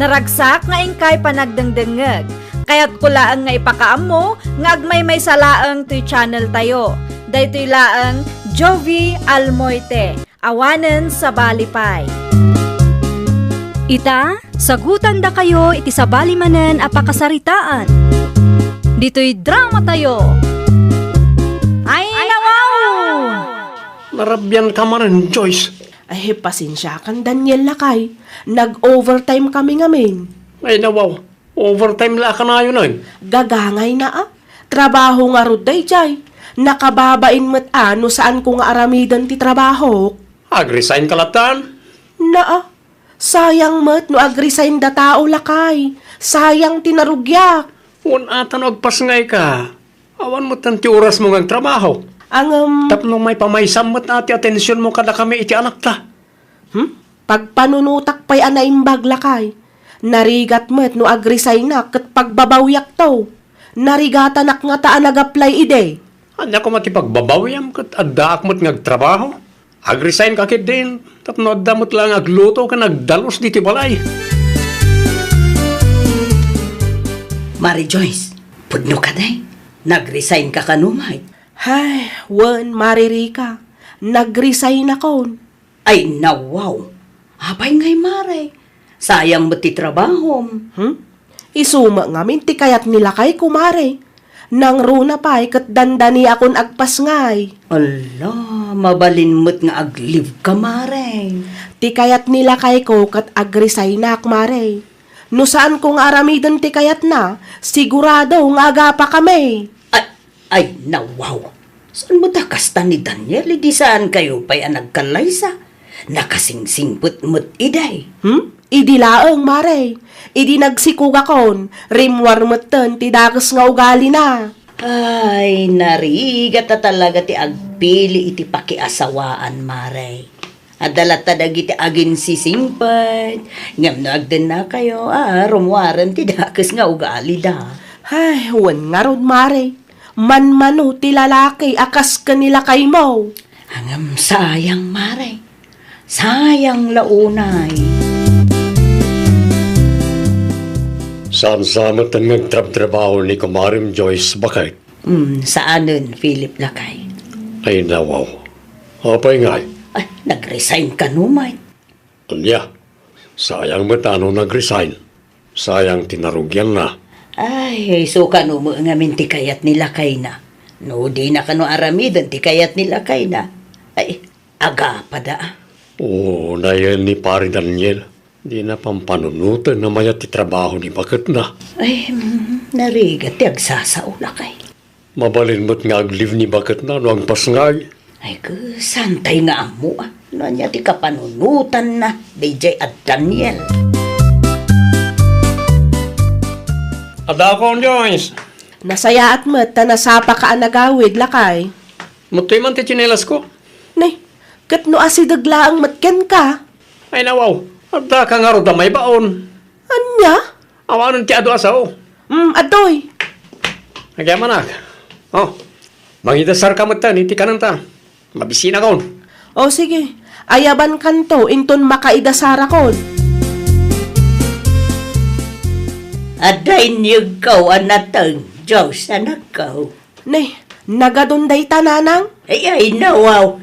Naragsak nga inkay panagdengdengngeg. Kayatko laeng nga ipakaammo nga agmaymaysa laeng toy channel tayo. Daytoy laeng Jovie Almoite. Awanen sabali pay. Ita, sagutandakayo iti sabali manen a pakasaritaan. Ditoy drama tayo. Ay, nawaw! Narabian ka manen, Joyce. Ay, pasensiakan, Daniel, lakay. Nag-overtime kami ngamin. Ay, nawaw. Overtime la a kanayon, ay. Gagangayna, a. Trabaho ngarud daydiay. Nakababain met a no saanko nga aramiden ti trabahok. Ag-resign ka latta? Naa. Sayang met no ag-resign da tao, lakay. Sayang ti narugiak. Wen ata no agpasngay ka. Awan met ti orasmo nga agtrabaho. Ngem. Tapno maipamaysam met a ti atensionmo kadakami iti anakta. Hmm? Pagpanunotak pay a naimbag, lakay. Narigat met no ag-resignak ket pagbabawiakto. Narigatanak ngata a nag-apply idi. Ania koma ti pagbabawiam ket addaak met nga agtrabaho? Ag-resign ka ketdin tapno adda met laeng agluto ken agdalus ditoy balay. Mari Joyce, pudno kadi? Nag-resign ka kano met? Hay, wen, Mari Rica. Nag-resignakon. Ay, nawaw. Apay ngay, Mare? Sayang met ti trabahom. Hmm? Isu met ngamin ti kayat ni lakayko, Mare. Nangruna pay ket dandaniakon agpasngay. Ala, mabalin met nga ag-leave ka, Mare. Ti kayat ni lakayko ket ag-resignak, Mare. No saanko nga aramiden ti kayatna, sigurado nga agapakami. Ay, ay, nawaw. Saan met a kasta ni Daniel, idi saankayo pay a nagkallaysa? Nakasingsingpet met idi. Hmm? Idi laeng, Mare. Idi nagsikugakon, rimmuar metten ti dakes nga ugalina. Ay, narigat a talaga ti agpili iti pakiasawaan, Mare. Adda latta dagiti aginsisingpet, ngem no agdennakayo, a, rummuaren ti dakes nga ugalida. Ay, wen ngarud, Mare. Manmano ti lalaki a kas ken ni lakaymo. Ngem sayang, Mare. Sayang la unay. Saan sa met nga agtrabtrabaho ni kumarem Joyce, baket? Hmm, saanen, Philip, lakay. Ay, nawaw. Apay ngay? Ay, nag-resign kano met. Ania? Sayang met a no nag-resign. Sayang ti narugianna. Ay, isu kano met ngamin ti kayat ni lakayna. No dina kano aramiden ti kayat ni lakayna. Ay, agapada. O, nayen ni Pare Daniel. Dina pampanunoten a mayat ti trabaho ni baketna. Ay, mm, narigat ti agsasao, lakay. Mabalin met nga ag-leave ni baketna no agpasngay. Ay, ket saantay nga ammo, a, no ania ti kapanunotanna daydiay a Daniel. Adakon, Joyce. Nasayaat met ta nasapaka a nagawid, lakay. Muttoy man ti tsinelasko. Ne, ket no asideg laeng met kenka? Ay, nawaw, addaka ngarud a maibaon. Ania? Awanen ti adu a sao. Mm, adtoy. Agyamanak. O, mangidasarka metten iti kanenta. Mabisinakon. O, sige. Ayabankanto inton makaidasarakon. Adda inyegko a nateng, Joyce, anakko. Ne, nagadun dayta, nanang? Ay, ay, nawaw.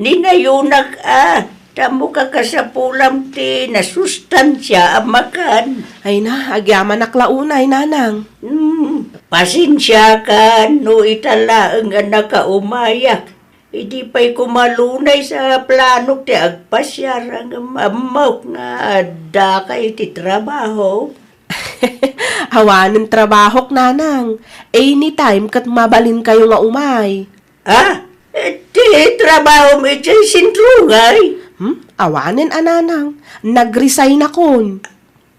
Ninayonak a, tammo kakasapulam ti nasustansia a makan. Ay na, agyamanak la unay, nanang. Hmm, pasensiakan no ita laeng a nakaumayak. Idi pay kumalunay sa planok ti agpasiar, ngem ammok nga addaka iti trabaho. Awanen trabahok, nanang. Anytime ket mabalinkayo nga umay. Ah, ti trabahom idiay sentro ngay? Hmm? Awanen a, nanang. Nag-resignakon.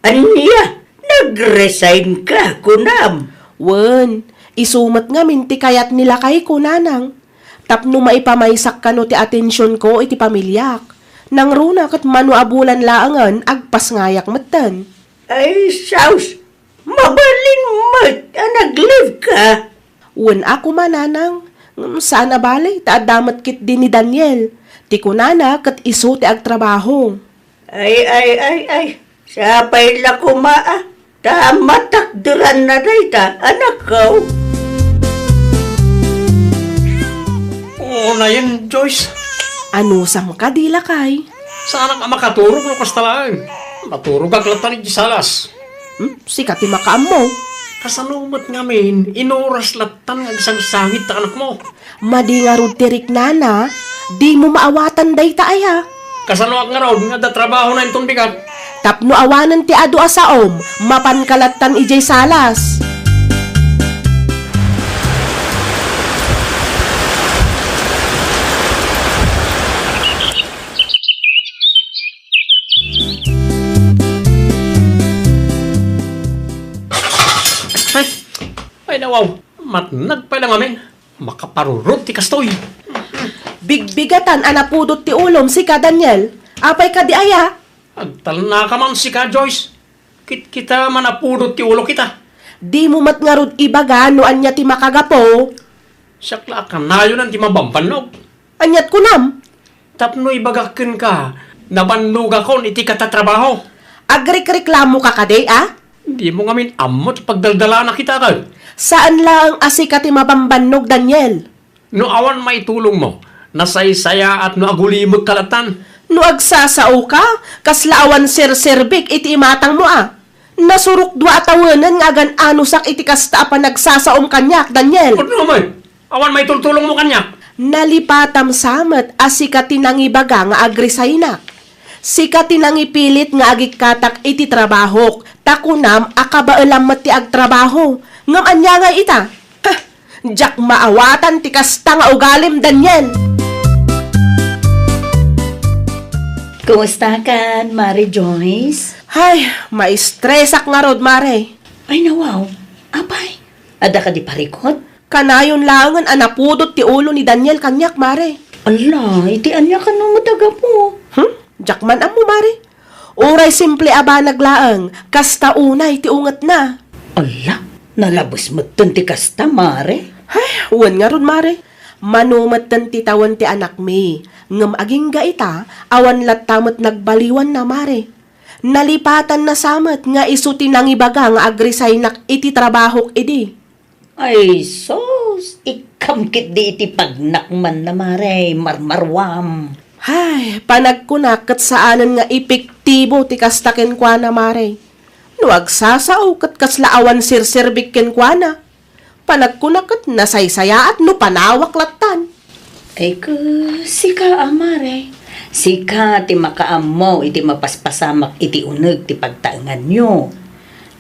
Ania? Nag-resign ka, kunam? Wen, isu met ngamin ti kayat ni lakayko, nanang. Tapno maipamaysak kano ti atensionko iti pamiliak. Nangruna ket mano a bulan laengen, agpasngayak metten. Ay, sus! Mabalin met a nag-leave ka? Wen a koma, nanang. Ngem saan a bale, ta adda met ketdi ni Daniel. Ti kunana ket isu ti agtrabaho. Ay, ay, ay, ay. Sapay la koma, ah. Ta matakderanna dayta, anakko. Unayen, Joyce. Anusam kadi, lakay? Saanak a makaturog no kasta laeng. Maturogak latta iti salas. Hmm? Sika ti makaammo. Kasano met ngamin, inuras lattan nga agsangsangit ta anakmo? Madi ngarud ti riknana, dimo maawatan dayta aya. Kasanoak ngarud nga adda trabahona inton bigat? Tapno awanen ti adu a saom, mapanka lattan idiay salas. Ay, ay, nawaw. Matnag pay la ngamin. Makaparurot ti kastoy. Bigbigatan a napudot ti ulom sika, Daniel. Apay kadi aya? Agtalnaka man sika, Joyce. Kitkita man a pudot ti ulo kita. Dimo met ngarud ibaga no ania ti makagapu. Siak la a kanayonan ti mabambannog. Aniat kunam? Tapno ibagak kenka, nabannogakon iti katatrabaho. Agrikreklamoka kadi, a? Dimo ngamin ammo ti pagdaldalana kita ket. Saan laeng a sika ti mabambannog, Daniel. No awan maitulongmo, nasaysayaat no agulimekka lattan. No agsasaoka, kasla awan serserbik iti imatangmo a. Nasurok dua a tawenen nga agan-anusak iti kasta a panagsasaom kaniak, Daniel. Ket no, awan maitultulongmo kaniak. Nalipatam sa met a sika ti nangibaga nga agresignak. Sika ti nangipilit nga agikkatak iti trabahok, ta kunam a kabaelam met ti agtrabaho. Ngem ania ngay ita? Heh, diak maawatan ti kasta nga ugalim, Daniel. Kumustakan, Mare Joyce? Hay, maistresak ngarud, Mare. Ay, nawaw. Apay, adda kadi parikut? Kanayon laengen a napudot ti ulo ni Daniel kaniak, Mare. Ala, iti ania kano met a gapu? Hmm? Diak man ammo, Mare. Uray simple a banag laeng, kasta unay ti ungetna. Ala, nalabes metten ti kasta, Mare. Ay, wen ngarud, Mare. Mano metten ti tawen ti anakmi, ngem agingga ita, awan latta met nagbaliwanna, Mare. Nalipatanna sa met nga isu ti nangibaga nga agresignak iti trabahok idi. Ay, sus! Ikkam ketdi iti pagnakmanna, Mare, marmaruam. Hay, panagkunak ket saanen nga epektibo ti kasta kenkuana, Mare. No agsasao ket kasla awan serserbik kenkuana. Panagkunak ket nasaysayaat no panawak lattan. Ay, ku, sika a, Mare. Sika ti makaammo iti mapaspasamak iti uneg ti pagtaenganyo.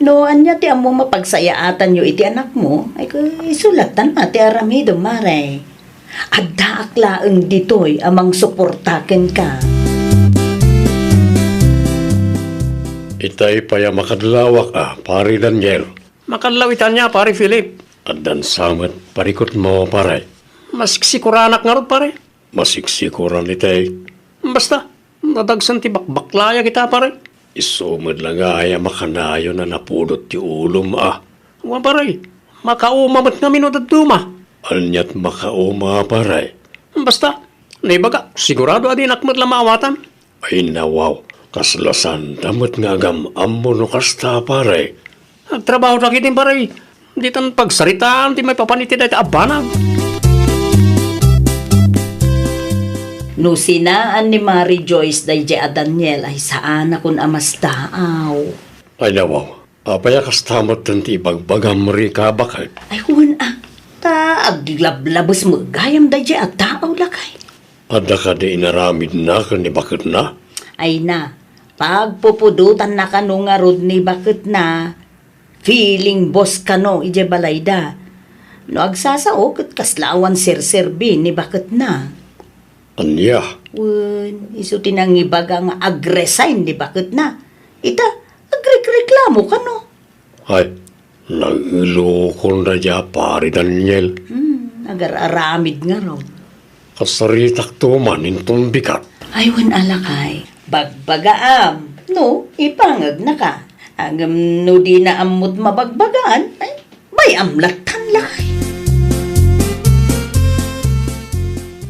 No ania ti ammo mapagsayaatanyo iti anakmo, ay, ku, isu lattan a ti aramidem, Mare. Addaak laeng ditoy a mangsuporta kenka. Itay pay a makadlawak a, Pare Daniel. Makadlaw ita ania, Pare Philip? Addan sa met parikutmo, pare. Masiksikoranak ngarud, pare. Masiksikoran itay. Basta, nadagsen ti bakbaklayak ita, pare. Isu met la ngay a makanayon a napudot ti ulom a. Wen, pare, makauma met ngamin no dadduma. Aniat makauma, pare? Basta, naibagak, sigurado a dinak met la maawatan. Ay, nawaw, kasla saanta met nga agam-ammo no kasta, pare. Agtrabaho dagiti, pare. Ditan pagsaritaan ti maipapan iti dayta a banag. No sinaan ni Mare Joyce daydiay a Daniel ay saanakon a masdaaw. Ay, nawaw, apay a kasta metten ti ibagbagam, Rika, baket? Ay, wen a. Ta aglablabes met gayam daydiay a tao, lakay. Adda kadi inaramidna ken ni baketna? Ay na, pagpupudotanna kano ngarud ni baketna. Feeling boss kano idiay balayda. No agsasao ket kasla awan serserbi ni baketna. Ania? Wen, isu ti nangibaga nga agresign ni baketna. Ita, agrekreklamo kano. Ay, nailokon daydiay a Pare Daniel. Hmm, agar-aramid ngarud. Kasaritakto man inton bigat. Ay, wen a lakay. Bagbagaam, no, ibangegnaka. Ngem no dina ammot mabagbagaan, ay, bay-am lattan, lakay.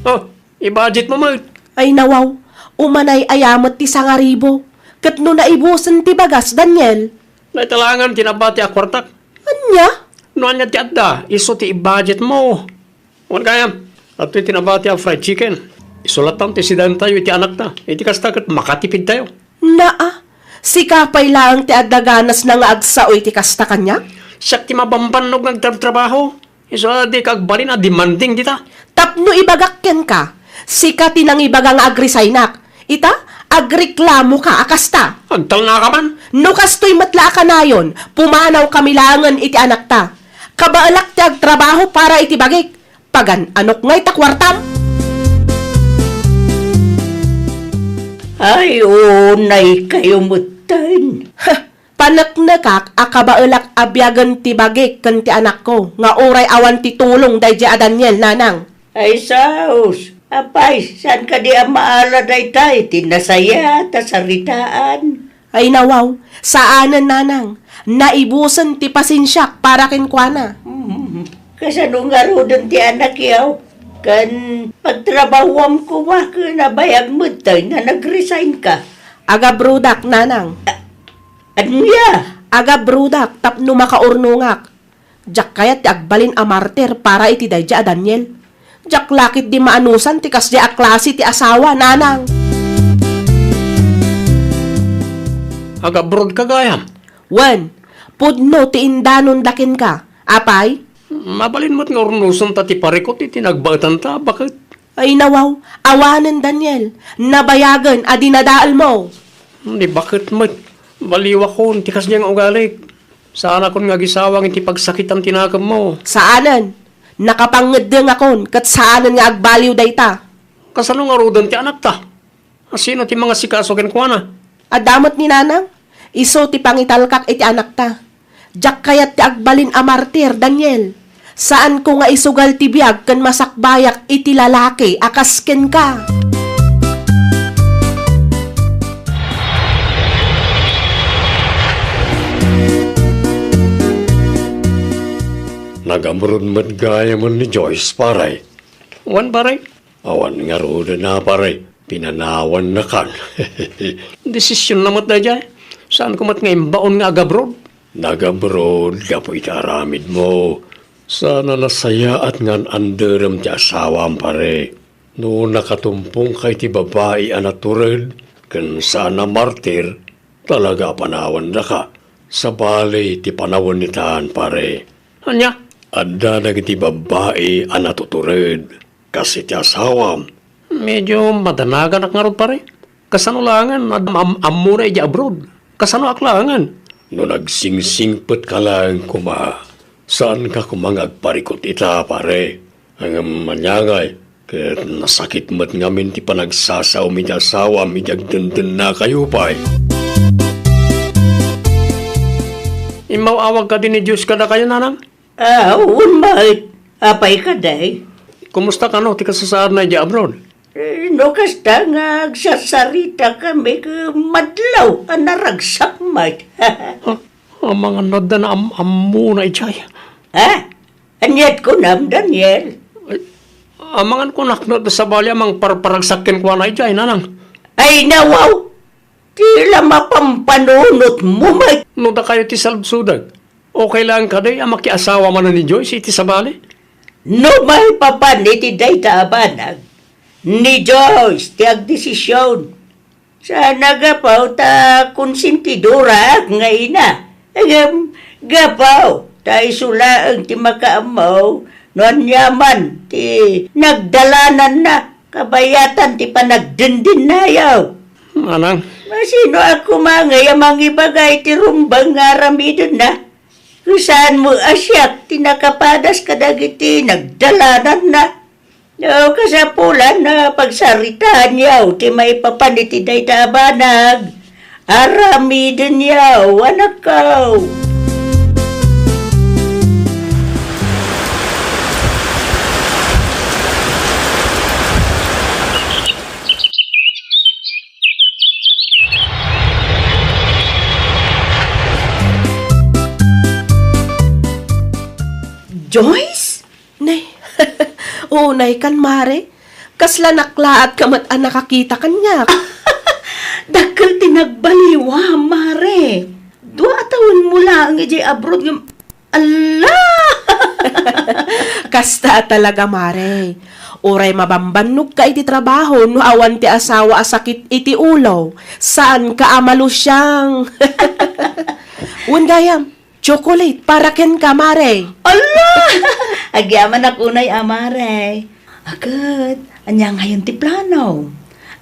Oh, i-budget mo met. Ay, nawaw, umanay-aya met ti sangaribu. Ket no naibusen ti bagas, Daniel? Naitalangan ti nabati a kuartak. Ania? No ania ti adda, isu ti i-budget mo. Wen gayam, adtoy ti nabati a fried chicken. Isu lattan ti sidaentayo iti anakta. Iti kasta ket makatipidtayo. Naa, sika pay laeng ti adda ganasna nga agsao iti kasta kaniak? Siak ti mabambannog nga agtrabtrabaho. Isu a dika agbalin a demanding dita. Tapno ibagak kenka, sika ti nangibaga nga agresignak. Ita, agreklamoka a kasta. Agtalnaka man. No kastoy met la a kanayon, pumanawkami laengen iti anakta. Kabaelak ti agtrabaho para iti bagik. Pagan-anok ngay ta kuartam? Ay, unay kayo metten. Heh, paneknekak a kabaelak a biagen ti bagik ken ti anakko nga uray awan ti tulong daydiay a Daniel, nanang. Ay, saos! Apay, saan kadi a maala dayta iti nasayaat a saritaan? Ay, nawaw, saanen, nanang. Naibusen ti pasensiak para kenkuana. Hmm, kasano ngaruden ti anakyo? Ken pagtrabahuam koma ken nabayag metten nga nag-resignka? Agabroadak, nanang. A-, ania? Agabroadak tapno makaurnongak. Diak kayat ti agbalin a martir para iti daydiay a Daniel. Diak la ketdi maanusan ti kasdiay a klase ti asawa, nanang. Agabroadka gayam? Wen, pudno ti indanonda kenka. Apay? Mabalin met nga urnosenta ti parikut iti nagbaetanta, baket? Ay, nawaw, awanen, Daniel. Nabayagen a dinadaelmo. Ni baket met, baliwakon ti kasdiay nga ugalik. Saanakon nga agisawang iti pagsakitan ti nakemmo. Saanen. Nakapangngeddengakon ket saanen nga agbaliw dayta. Kasano ngaruden ti anakta? Asino ti mangasikaso kenkuana? Adda met ni nanang. Isu ti pangitalkak iti anakta. Diak kayat ti agbalin a martir, Daniel. Saanko nga isugal ti biag ken masakbayak iti lalaki a kas kenka. Nagabroad met gayamen ni Joyce, pare. Wen, pare. Awan ngaruden a, pare. Pinanawannakan. Desisionna met daydiay. Saanko met nga imbaon nga agabroad? Nagabroad gapu iti aramidmo. Saan a nasayaat nga an-anderem ti asawam, pare. No nakatumpongka iti babai a natured ken saan a martir, talaga a panawannaka. Sabali ti panawen itan, pare. Ania? Adda dagiti babbai a natutured. Kas iti asawam. Medyo madanaganak ngarud, pare. Kasano laengen? Am-, am-, ammona idiay abroad. Kasanoak laengen? No nagsingsingpetka laeng koma, saanka koma nga agparikut ita, pare. Ngem ania ngay, ket nasakit met ngamin ti panagsasaom iti asawam idi agdendennakayo pay. Immaw-awag kadi ni Joyce kadakayo, nanang? Ah, wen met. Apay kadi? Kumusta kano ti kasasaadna idiay abroad? Eh, no kasta nga agsarsaritakami ket madlaw a naragsak met. Ha? Amangan no adda naam-ammona idiay. Ha? Ania't kunam, Daniel? Ay, amangan kunak no adda sabali a mangparparagsak kenkuana idiay, nanang. Ay, nawaw! Ti la mapampanunotmo met. No dakayo ti saludsodak, okay laeng kadi a makiasawa manen ni Joyce iti sabali? No maipapan iti dayta a banag, ni Joyce ti agdesision. Saan a gapu ta konsentidoraak nga ina. Ngem gapu ta isu laeng ti makaammo no aniaman ti nagdalananna kabayatan ti panagdendinnayo. Manang. Masinoak koma ngay a mangibaga iti rumbeng nga aramidenna? Ket saanmo a siak ti nakapadas kadagiti nagdalananna. No kasapulan a pagsaritaanyo ti maipapan iti dayta a banag, aramidenyo, anakko. Joyce? Nay, unay kan, Mare. Kasla naklaat ka met a nakakita kaniak. Dakkel ti nagbaliwam, Mare. Dua a tawenmo laeng idiay abroad ngem, ala! Kasta a talaga, Mare. Uray mabambannog ka iti trabaho no awan ti asawa a sakit iti ulo, saan ka a malusiang. Wen gayam, chocolate para kenka, Mare. Ala! Agyamanak unay a, Mare. Aket, ania ngayon ti plano?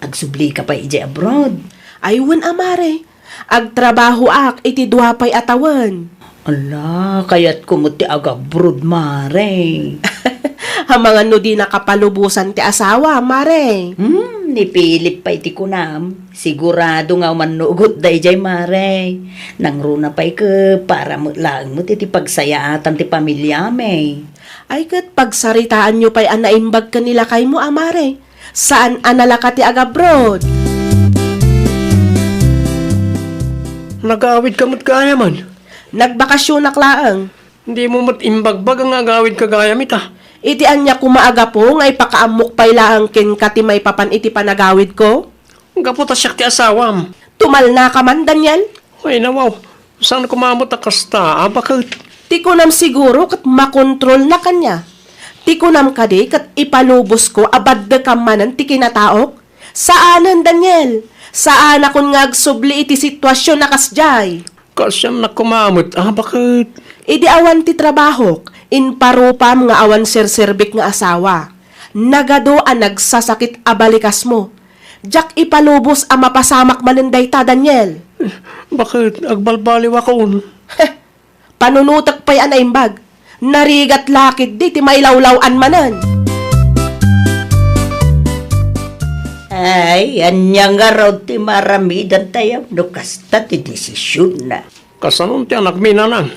Agsubli ka pay idiay abroad? Ay, wen a, Mare. Agtrabahoak iti dua pay a tawen. Ala, kayatko met ti agabroad, Mare. Amangan no di nakapalubosan ti asawa, Mare. Hmm, ni Philip pay ti kunam. Sigurado nga umannugot daydiay, Mare. Nangruna pay ket para met laeng met iti pagsayaatan ti pamiliami. Ay ket pagsaritaanyo pay a naimbag ken ni lakaymo a, Mare. Saan a nalaka ti agabroad. Nagaawid ka met gayam man. Nagbakasionak laeng. Dimo met imbagbaga nga agawid ka gayam ita. Iti ania koma a gapu nga ipakaammok pay laeng kenka ti maipapan iti panagawidko? Gapu ta siak ti asawam. Tumalna ka man, Daniel? Ay, nawaw. Saan ko maammo ta kasta, a, baket? Ti kunam siguro ket makontrolna kaniak. Ti kunam kadi ket ipalubosko a baddekam manen ti kinataok? Saanen, Daniel. Saanakon nga agsubli iti situasion a kasdiay. Kaasiannak koma met, a, baket? Idi awan ti trabahok, imparupam nga awan serserbik nga asawa. Nagadu a nagsasakit a balikasmo. Diak ipalubos a mapasamak manen dayta, Daniel. Baket, agbalbaliwakon? Heh, panunotek pay a naimbag. Narigat la ketdi ti mailawlaw-an manen. Ay, ania ngarud ti maaramidantayo no kasta ti desisionna? Kasanon ti anakmi, nanang?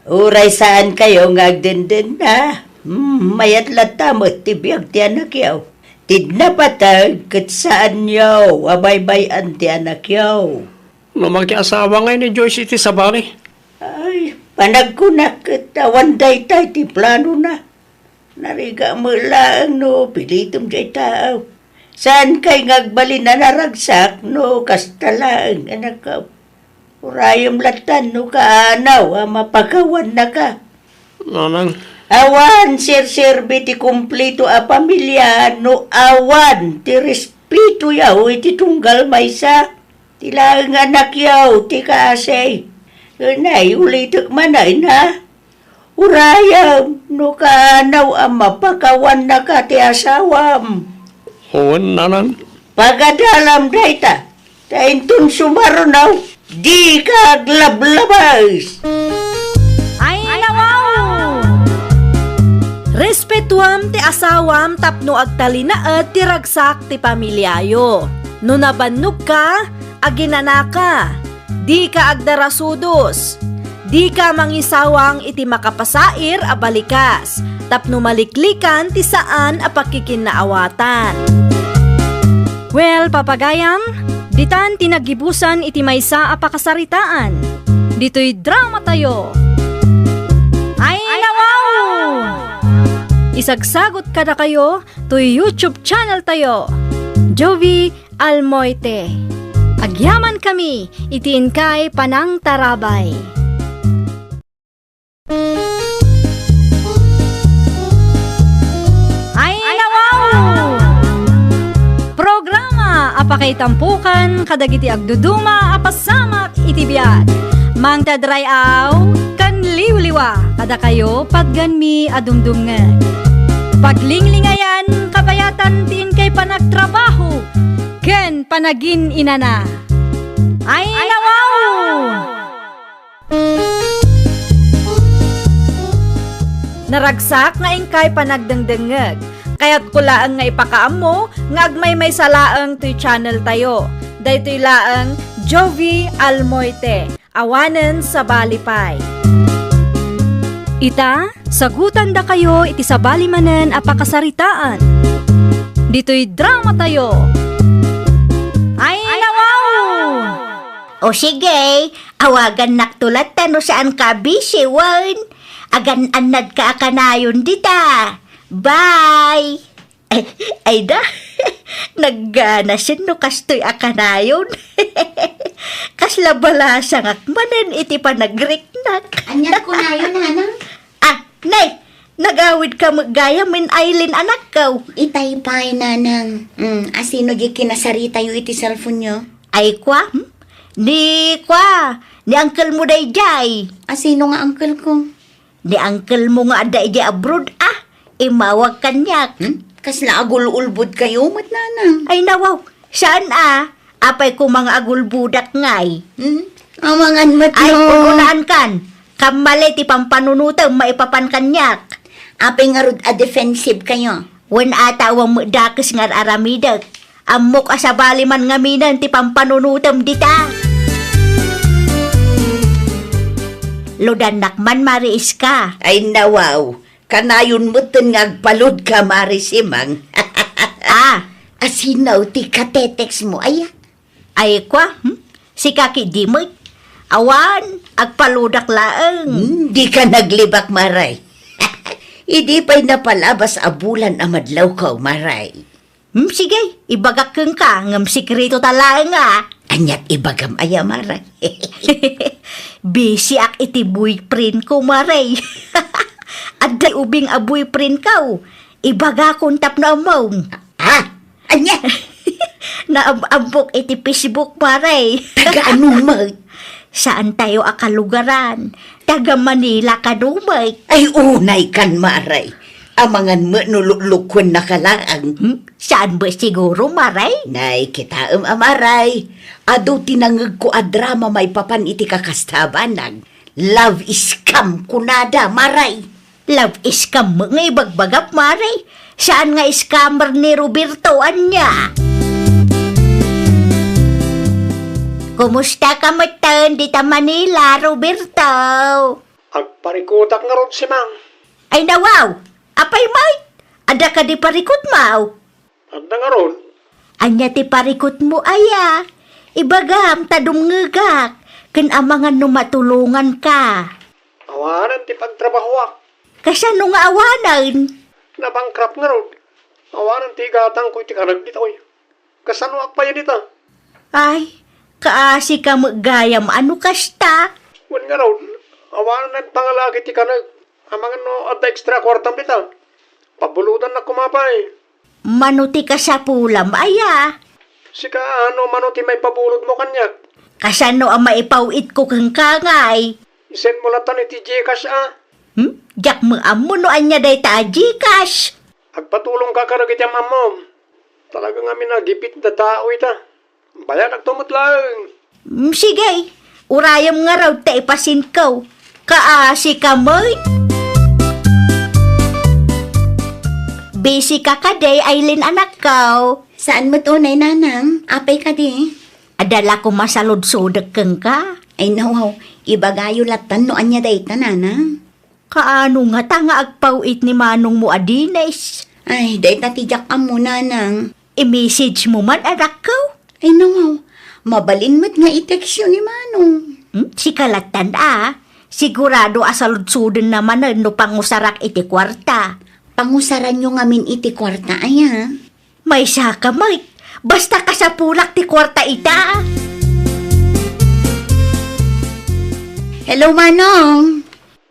Uray saankayo nga agdendenna, hmm, mayat latta met ti biag ti anakyo. Ti napateg ket saanyo a baybay-an ti anakyo. No makiasawa ngay ni Joyce iti sabali? Ay, panagkunak ket awan dayta iti planona. Narigat met laeng no pilitem diay taaw. Saankay nga agbalin a naragsak no kasta laeng, anakko. Urayem latta no kaanaw a mapakawannaka. Nanang. Awan serserbi ti kumpleto a pamilia no awan ti respetoyo iti tunggal maysa. Ti laeng anakyo ti kaasi. Unay, ulitek manen, ha? Urayem no kaanaw a mapakawannaka ti asawam. Wen, nanang. Pagadalam dayta, ta inton sumaruno, dika aglablabas. Ay, nawaw! Respetuam ti asawam tapno agtalinaed ti ragsak ti pamiliayo. No nabannogka, aginanaka. Dika agdarasudos. Dika mangisawang iti makapasair a balikas, tapno maliklikan ti saan a pakkikinnaawatan. Well, papagayam, ditan ti naggibusan iti maysa a pakasaritaan. Ditoy dramatayo. Ay, nawaw! Isagsagot kadakayo toy YouTube channel tayo, Jovi Almoite. Agyamankami iti inkay panangtarabay. Ay, nawaw! Programa a pakaitampokan kadagiti agduduma a pasamak iti biag. Mangted ray-aw ken liwliwa kadakayo, patganmi a dumdumngeg. Paglinglingayan, kabayatan ti inkay panagtrabaho ken panagin-inana. Ay, nawaw! Naragsak nga inkay panagdengdengngeg. Kayatko laeng nga ipakaammo nga agmaymaysa laeng toy channel tayo. Daytoy laeng Jovi Almoite, awanen sabali pay. Ita, sagutandakayo iti sabali manen a pakasaritaan. Ditoy dramatayo. Ay, nawaw! O sige, awagannakto latta no saanka a busy, wen? Agan-annadka a kanayon dita. Bye! Ay, ay da, nagganasen no kastoy a kanayon. Kasla balasangak manen iti panagriknak. Aniat kunayon, nanang? Ah, nay, nagawidka met gayam ken Aileen, anakko. Itay pay, nanang. Mm, asino di kinasaritayo iti cellphone-yo? Ay, kwa, hmm? Ni, kwa, ni uncle mo daydiay. Asino nga uncle ko? Ni uncle mo nga adda idiay abroad, ah, immawag kaniak. Hmm? Kasla agul-ulbodkayo met, nanang? Ay, nawaw, saan a? Apay koma nga agulbodak ngay? Hmm? Amangan met. Ay, no, un-unaankan. Kammali ti pampanunotem maipapan kaniak. Apay ngarud a defensive kayo? Wen a ta awan met dakes nga ar-aramidek. Ammok a sabali man ngaminen ti pampanunotem dita. Ludannak man, Mare Iska. Ay, nawaw. Kanayon metten nga agpaludka, Mare Simang. Ah. Asino ti katetext mo, aya? Ay, kwa, hmm? Sika ketdi met. Awan, agpaludak laeng. Hmm, dika naglibak, Maray. Idi pay napalabas a bulan a madlawko, Maray. Hmm, sige, ibagak kenka, ngem sekreto ta laeng, a. Aniat ibagam aya, Maray? Busy ak iti boyfriend ko, Maray. Adda ubing a boyfriend ko. Ibagakon tapno ammom. Ah, ania? Naam-ammok iti Facebook, Maray. Taga ano met? Saantayo a kalugaran. Taga Manila kano met. Ay, unay kan, Maray. Amangan met no luklukuennaka laeng. Hmm? Saan met siguro, Maray? Nay, kitaem a, Maray. Adu ti nangegko a drama maipapan iti kakasta a banag. Love scam kunada, Maray. Love scam met nga ibagbagam, Maray. Saan nga scammer ni Roberto, ania? Kumusta ka metten dita Manila, Roberto? Agparikutak ngarud, Simang. Ay, nawaw! Apay met? Adda kadi parikutmo? Adda ngarud. Ania ti parikutmo aya? Ibagam ta dumngegak, ken amangan no matulonganka. Awanen ti pagtrabahoak. Kasano nga awanen? Nabankrupt ngarud. Awanen ti igatangko iti kaneg ditoy. Kasanoak pay dita? Ay, kaasi ka met gayam a no kasta. Wen ngarud, awanen pangalaag iti kaneg. Amangan no adda extra kuartam dita. Pabulodannak koma pay. Mano ti kasapulam aya? Sika, ano mano ti maipabulodmo kaniak? Kasano a maipaw-itko kenka ngay? I-send mo latan iti Gcash a. Hmm? Diak met ammo no ania dayta a Gcash. Agpatulongka kadagiti am-ammom. Talaga ngamin a gipit da tao ita. Bayanakto met laeng. Mm, sige. Urayem ngarud ta ipasendko. Kaasi ka met. Busy ka kadi, Aileen, anakko? Saan met unay, nanang. Apay kadi? Adda la koma saludsodek kenka. Ay, nawaw. Ibagayo latan no ania dayta, nanang. Kaano ngata nga agpaw-it ni manongmo a Dennis? Ay, dayta ti diak ammo, nanang. I-message mo man, anakko? Ay, nawaw. Mabalin met nga i-textyo ni manong. Hmm? Sika latan a. Sigurado a saludsodenna manen no pangusarak iti kuarta. Pangusaranyo ngamin iti kuarta, aya? Maysa ka met. Basta kasapulak ti kuarta ita. Hello, manong.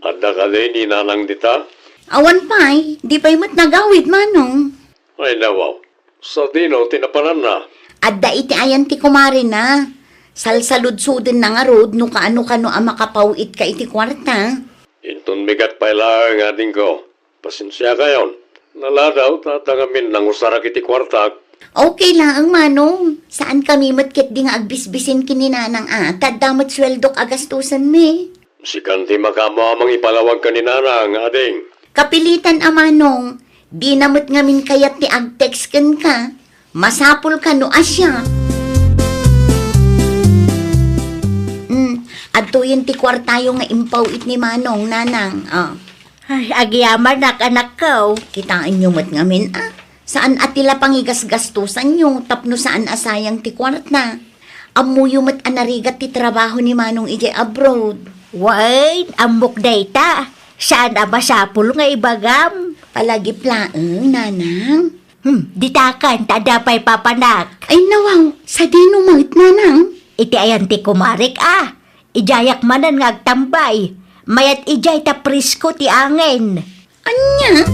Adda kadi ni nanang dita? Awan pay, di pay met nagawid, manong. Ay, nawaw. Sadino ti napananna? Adda iti ayan ti kumarina. Salsaludsodenna ngarud no kaano-kano a makapaw-itka iti kuarta. Inton megat pay laeng, adingko. Pasensiakayon. Naladaw ta adda ngamin nangusarak iti kuartak. Okay laeng, manong. Saankami met ketdi nga agbisbisin ken ni nanang a, ta adda met sueldok a gastusenmi. Sikan ti makaammo a mangipalawag ken ni nanang, ading. Kapilitan a, manong. Dina met ngamin kayat ti ag-text kenka. Masapul ka no asya. Hmm, adtoyen ti kuartayo nga impaw-it ni manong, nanang. Ah. Ay, agyamanak, anakko. Kitaenyo met ngamin, a. Saan a ti la pangigasgastosanyo tapno saan a sayang ti kuarta. Ammoyo met a narigat ti trabaho ni manong idiay abroad. Wen, ammok dayta. Saan a masapul nga ibagam. Palagip laeng, nanang. Hmm, ditakan, ta adda pay papanak. Ay, nawaw, sadino met, nanang? Iti ayan ti kumarek, a. Idiayak manen nga agtambay. Mayat idiay ta presko ti angin. Ania?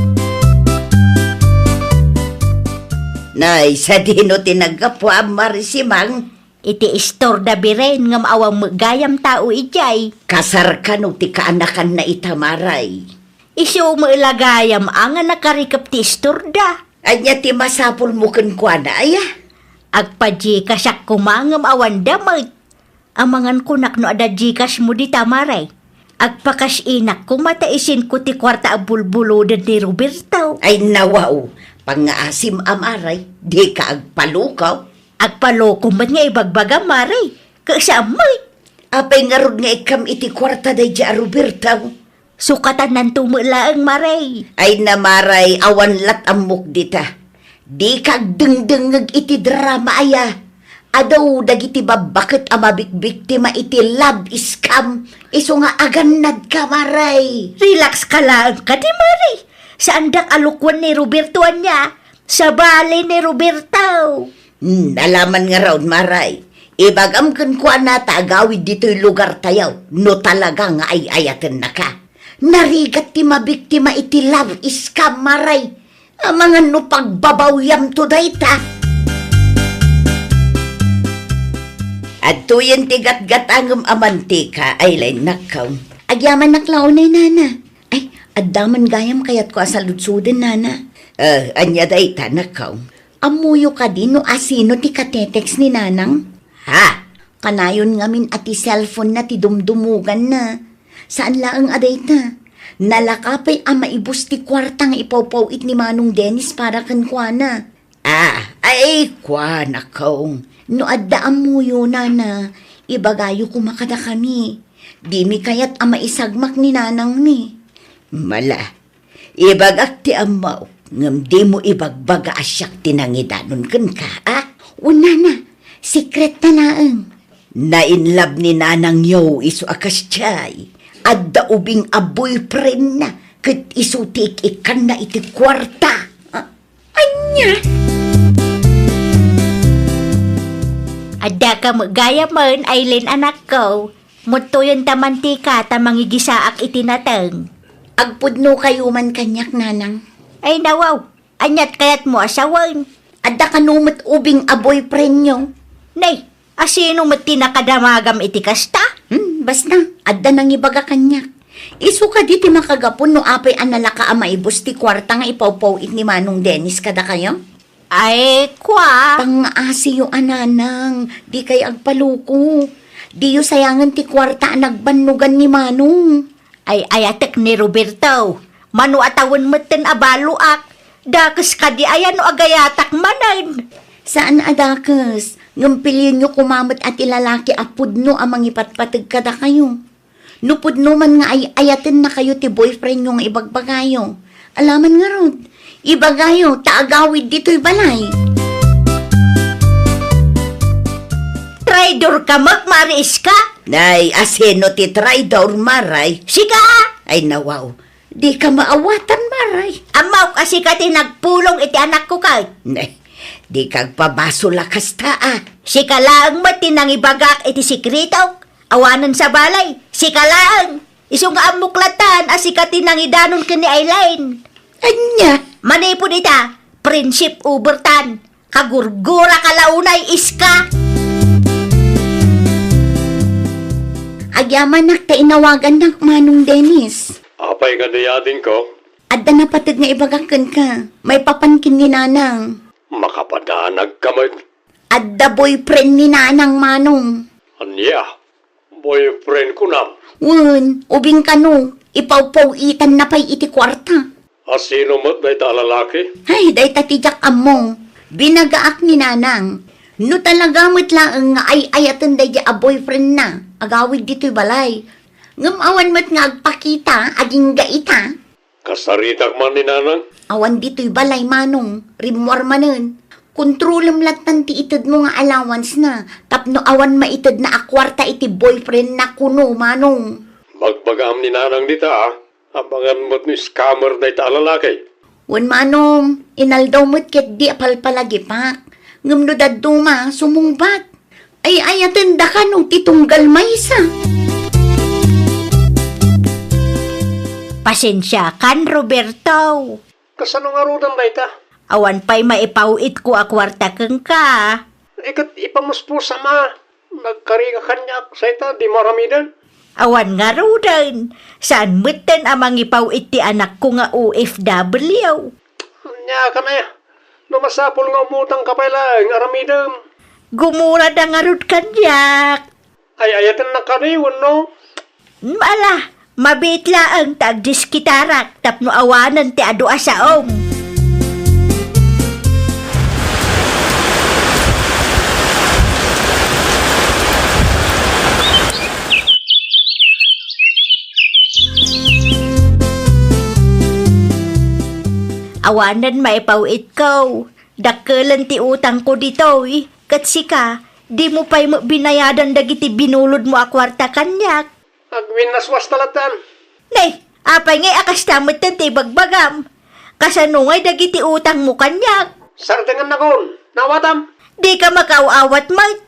Nay, sadino ti naggapuam, Mari Simang? Iti istorda biren ngem awan met gayam tao idiay. Kasar kano ti kaanakanna ita, Maray? Isu met la gayam a nga nakarikep ti istorda. Ania ti masapulmo kenkuana, aya? Agpa-Gcashak koma ngem awan da met. Amangan kunak no adda Gcash mo dita, Maray. Agpa-cash inak koma ta isinko ti kuarta a bulbuloden ni Roberto. Ay, nawaw, pangngaasim a, Maray, dika agpalukaw. Agpaluko met nga ibagbaga, Maray. Kaisa met. Apay ngarud nga ikkam iti kuarta daydi a Roberto? Sukatannanto met laeng, Maray. Ay na, Maray, awan lat ammok dita. Dika agdengdengngeg iti drama, aya. Adu dagiti babbaket a mabikbiktima iti love scam. Isu nga agannadka, Maray. Relax ka laeng kadi, Maray. Saandak a lukuen ni Roberto ania. Sabali ni Roberto. Hmm, alaman ngarud, Maray. Ibagam kenkuana ta agawid ditoy lugartayo no talaga nga ay-ayatennaka. Narigat ti mabiktima iti love scam, Maray. Amangan no pagbabawyamto dayta. Adtoyen ti gatgatangem a mantika, Aileen, nakkaw. Agyamanak la unay, nana. Ay, adda man gayam kayatko a saludsoden, nana. Eh, ania dayta, nakkaw? Ammoyo kadi no asino ti katetext ni nanang? Ha? Kanayon ngamin a ti cellphone-na ti dumdumuganna. Saan laeng a dayta. Nalaka pay a maibus ti kuarta nga ipawpaw-it ni Manong Dennis para kenkuana. Ah, ay, kuanakong. No adda ammoyo, nana, ibagayo koma kadakami. Dimi kayat a maisagmak ni nanangmi. Mala, ibagak ti ammok, ngem dimo ibagbaga a siak ti nangidanon kenka, a? Wen, nana, secret-na laeng. Nainlove ni nanangyo isu a kasdiay. Adda ubing a boyfriend-na, ket isu ti ik-ikkanna iti kuarta. A? Ania? Addaka met gayamen, Aileen, anakko. Muttoyen ta mantika ta mangigisaak iti nateng. Agpudnokayo man kaniak, nanang. Ay, nawaw. Aniat kayatmo a sawen? Adda kano met ubing a boyfriend-yo? Nay, asino met ti nakadamagam iti kasta? Hmm, basta, adda nangibaga kaniak. Isu kadi ti makagapu no apay a nalaka a maibus ti kuarta nga ipawpaw-it ni Manong Dennis kadakayo? Ay, kua. Pangngaasiyo a, nanang, dikay agpaluko. Diyo sayangen ti kuarta a nagbannogan ni Manong. Ay-ayatek ni Roberto. Mano a tawen metten a baloak. Dakes kadi aya no agayatak manen? Saan a dakes. Ngem pilienyo koma met a ti lalaki a pudno a mangipatpateg kadakayo. No pudno man nga ay-ayatennakayo ti boyfriendyo nga ibagbagayo. Alaman ngarud, ibagayo ta agawid ditoy balay. Traidor ka met, Mari Iska? Nay, asino ti traidor, Maray? Sika! Ay, nawaw. Dika maawatan, Maray. Ammok a sika ti nagpulong iti anakko kay. Nay, dika agpabasol a kasta, a. Sika laeng met ti nangibagak iti sekretok. Awanen sa balay, sika laeng. Isu nga ammok latan a sika ti nangidanon ken ni Aileen. Ania? Manipud ita, friendship over tan. Kagurgura ka la unay, Iska. Agyamanak ta inawagannak, Manong Dennis. Apay nga dayadingko? Adda napateg nga ibagak kenka. Maipapan ken ni Nanang. Makapadanag ka met. Adda boyfriend ni Nanang, Manong. Ania? Boyfriend kunam? Wen, ubing kano, ipawpaw-itanna pay iti kuarta. Asino met dayta a lalaki? Ay, dayta ti diak ammo. Binagaak ni Nanang. No talaga met laeng nga ay-ayaten daydi a boyfriendna, agawid ditoy balay. Ngem awan met nga agpakita, agingga ita. Kasaritak man ni Nanang? Awan ditoy balay, Manong. Rimmuar manen. Kontrolem lattan ti itedmo nga allowance-na tapno awan maitedna a kuarta iti boyfriend-na kuno, Manong. Bagbagaam ni Nanang dita, a. Abangan met no scammer dayta a lalaki. Wen manong, inaldaw met ketdi a palpalagipak. Ngem no dadduma, sumungbat. Ay, ayatendaka no ti tunggal maysa. Pasensiakan, Roberto. Kasano ngaruden dayta? Awan pay maipaw-itko a kuarta kenka. Iket ipamuspusa, ma. Nagkariga kaniak, sayta, di maramiden. Awan ngaruden. Saan metten a mangipaw-it ti anakko nga O F W. Ania ka na, no masapul nga umutang ka pay laeng, aramidem. Gumurada ngarud kaniak. Ay, ayatennak kadi, wenno? Mm, ala, mabiit laeng ta agdiskitarak tapno awanen ti adu a saom. Awanen maipaw-itko. Dakkelen ti utangko ditoy, ket sika, dimo pay met binayadan dagiti binulodmo a kuarta kaniak. Agwinnaswasta latta. Nay, apay ngay a kasta metten ti ibagbagam? Kasano ngay dagiti utangmo kaniak? Sardengennakon, naawatam. Dika makaaw-awat met.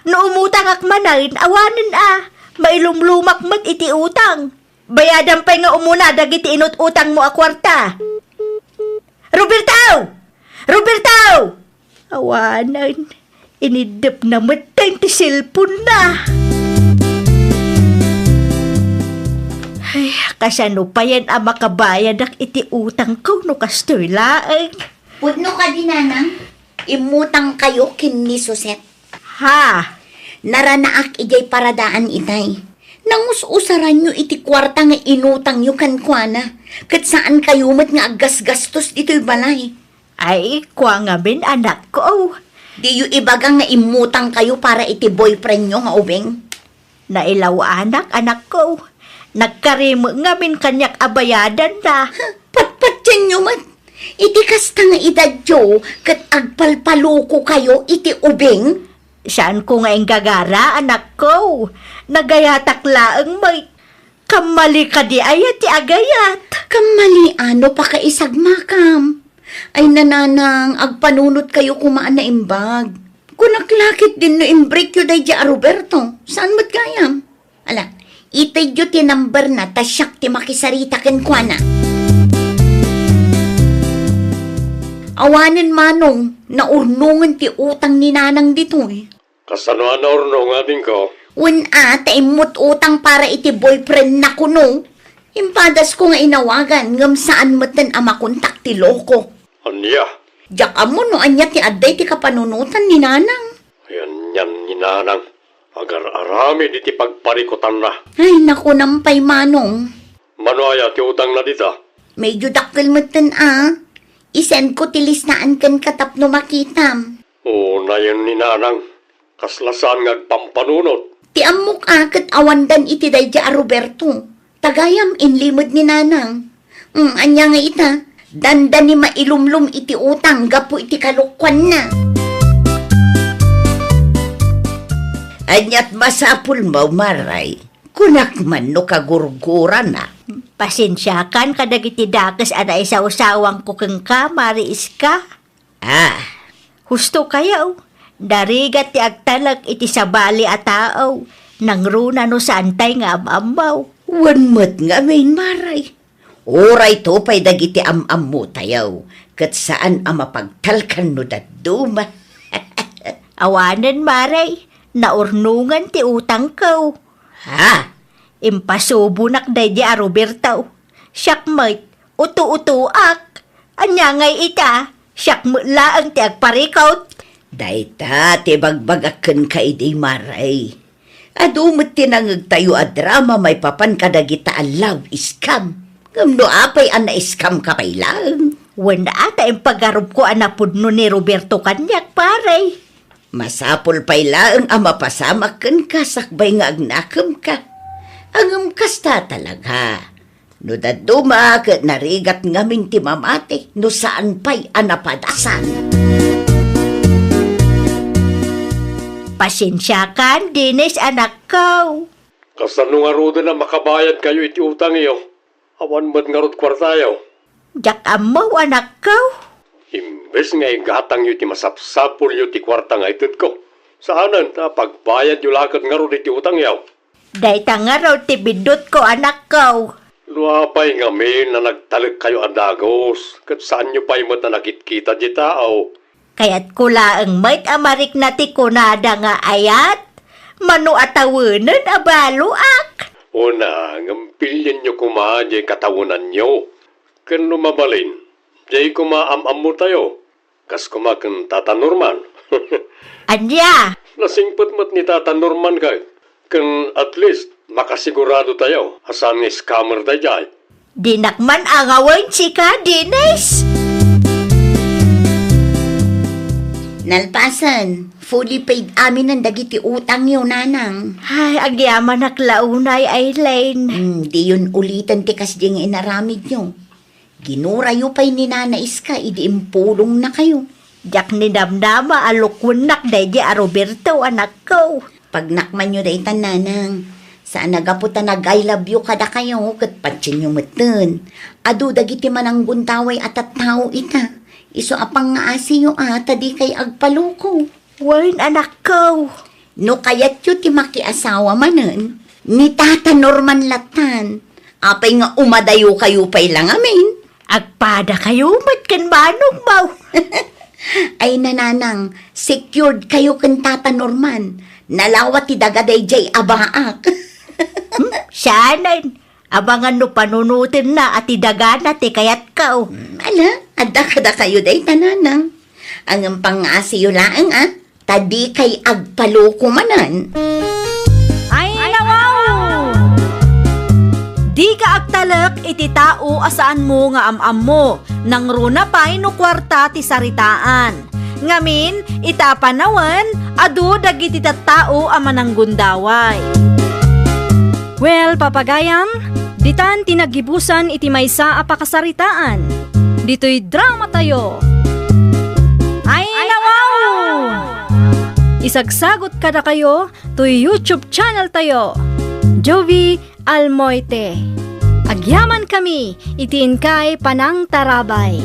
No umutangak manen, awanen a, mailumlumak met iti utang. Bayadam pay nga umuna dagiti inut-utangmo a kuarta. Roberto! Roberto! Awanen, iniddepna metten ti cellphone-na. Ay, kasano payen a makabayadak iti utangko no kastoy laeng? Pudno kadi, nanang? Immutangkayo ken ni Suset. Ha? Naranaak idiay paradaan itay. Nangus-usaranyo iti kuarta nga inutangyo kenkuana, ket saankayo met nga aggasgastos ditoy balay. Ay, kua ngamin, anakko. Diyo ibaga nga immutangkayo para iti boyfriendyo nga ubing? Nailawanak, anakko. Nagkari met ngamin kaniak a bayadanna. Patpatienyo met. Iti kasta nga edadyo ket agpalpalokokayo iti ubing? Saanko nga inggagara, anakko. Nagayatak laeng met. Kammali kadi aya ti agayat? Kammali a no pakaisagmakam. Ay, nanang, agpanunotkayo koma a naimbag. Kunak la ketdin no imbreakyo daydiay a Roberto. Saan met gayam? Ala, itedyo ti number-na ta siak ti makisarita kenkuana. Awanen, manong, naurnongen ti utang ni nanang ditoy. Kasano a naurnong, adingko? Wen a, ta immut utang para iti boyfriend-na kuno. Impadasko nga inawagan, ngem saan metten a makontak ti loko. Ania? Diak ammo no ania ti adda iti kapanunotan ni nanang. Ay, anian ni nanang. Agar-aramid iti pagparikutanna. Ay, nakunam pay, manong. Mano aya ti utangna dita? Medyo dakkel metten a. I-send ko ti listaan kenka tapno makitam. Unayen ni nanang. Kasla saan nga agpampanunot. Ti ammok a ket awandan iti daydiay a Roberto. Tagayam, inlimed ni nanang. Mm, ania nga ita, dandani mailumlom iti utang gapu iti kalokuanna. Aniat masapulmo, Maray? Kunak man no kagurgurana. Pasensiakan kadagiti dakes a naisawsawangko kenka, Mari Iska. Ah. Husto kayo, narigat ti agtalek iti sabali a tao, nangruna no saantay nga am-ammo. Wen met ngamin, Maray. Uray to pay dagiti am-ammotayo, ket saan a mapagtalkan no dadduma. Awanen, Maray, naurnongan ti utangko. Ha? Impasubonak daydi a Roberto. Siak met, uto-utoak. Ania ngay ita? Siak met laeng ti agparikot. Dayta ti bagbagak kenka idi, Maray. Adu met ti nangegtayo a drama maipapan kadagita a love scam. Ngem no apay a na-scam ka pay laeng? Wen a ta impagarupko a napudno ni Roberto kaniak, pare. Masapul pay laeng a mapasamak kenka sakbay nga agnakemka. Ngem kasta talaga. No dadduma ket narigat ngamin ti mamati, no saan pay a napadasan. Pasensiakan, Dennis, anakko. Kasano ngaruden a makabayadkayo iti utangyo? Awan met ngarud kuartayo. Diak ammo, anakko. Imbes nga igatangyo ti masapsapulyo ti kuarta nga itedko, saanen ta pagbayadyo la ket ngarud iti utangyo. Dayta ngarud ti biddutko, anakko. No apay ngamin a nagtalekkayo a dagus, ket saanyo pay met a nakitkita diay tao. Kayatko laeng met a marikna ti kunada nga ayat, mano a tawenen a baloak. Una, ngem pilienyo koma diay katawenanyo. Ken no mabalin, diay koma am-ammotayo. Kas koma ken Tata Norman. Ania? Nasingpet met ni Tata Norman kay. Ken at least, makasigurado tayo a saan nga scammer daydiay. Dinak man angawen sika, Dennis. Nalpasen, fully paid aminen dagiti utangyo, nanang. Ay, agyamanak la unay, Elaine. Hmm, diyon uliten ti kasdi nga inaramidyo. Ginurayo pay ni Nana Iska idi impulongnakayo. Diak ninamnama a lukuennak daydi a Roberto, anakko. Pagnakmanyo dayta, nanang. Saan a gapu ta nag-I love you kadakayo ket patienyo metten. Adu dagiti mananggundaway a tattao ita. Isu a pangngaasiyo a ta dikay agpaloko. Wen, anakko. No kayatyo ti makiasawa manen, ni Tata Norman lattan. Apay nga umadayokayo pay la ngamin? Agpadakayo met ken manongmo. Ay, nanang, secured kayo ken Tata Norman. Nalawa ti daga daydiay a baak. Hmm, saanen. Amangan no panunotenna a ti dagana ti kayatko. Hmm, ala, adda kadakayo dayta, nanang. Ngem pangngaasiyo laeng, a. Ta dikay agpaloko manen. Ay, nawaw! Dika agtalek iti tao a saanmo nga am-ammo, nangruna pay no kuarta ti saritaan. Ngamin, ita a panawen, adu dagiti tattao a mananggundaway. Well, papagayam, ditan ti naggibusan iti maysa a pakasaritaan. Ditoy dramatayo. Ay, nawaw! Isagsagot kadakayo toy YouTube channel tayo, Jovie Almoite. Agyaman kami iti inkay panangtarabay.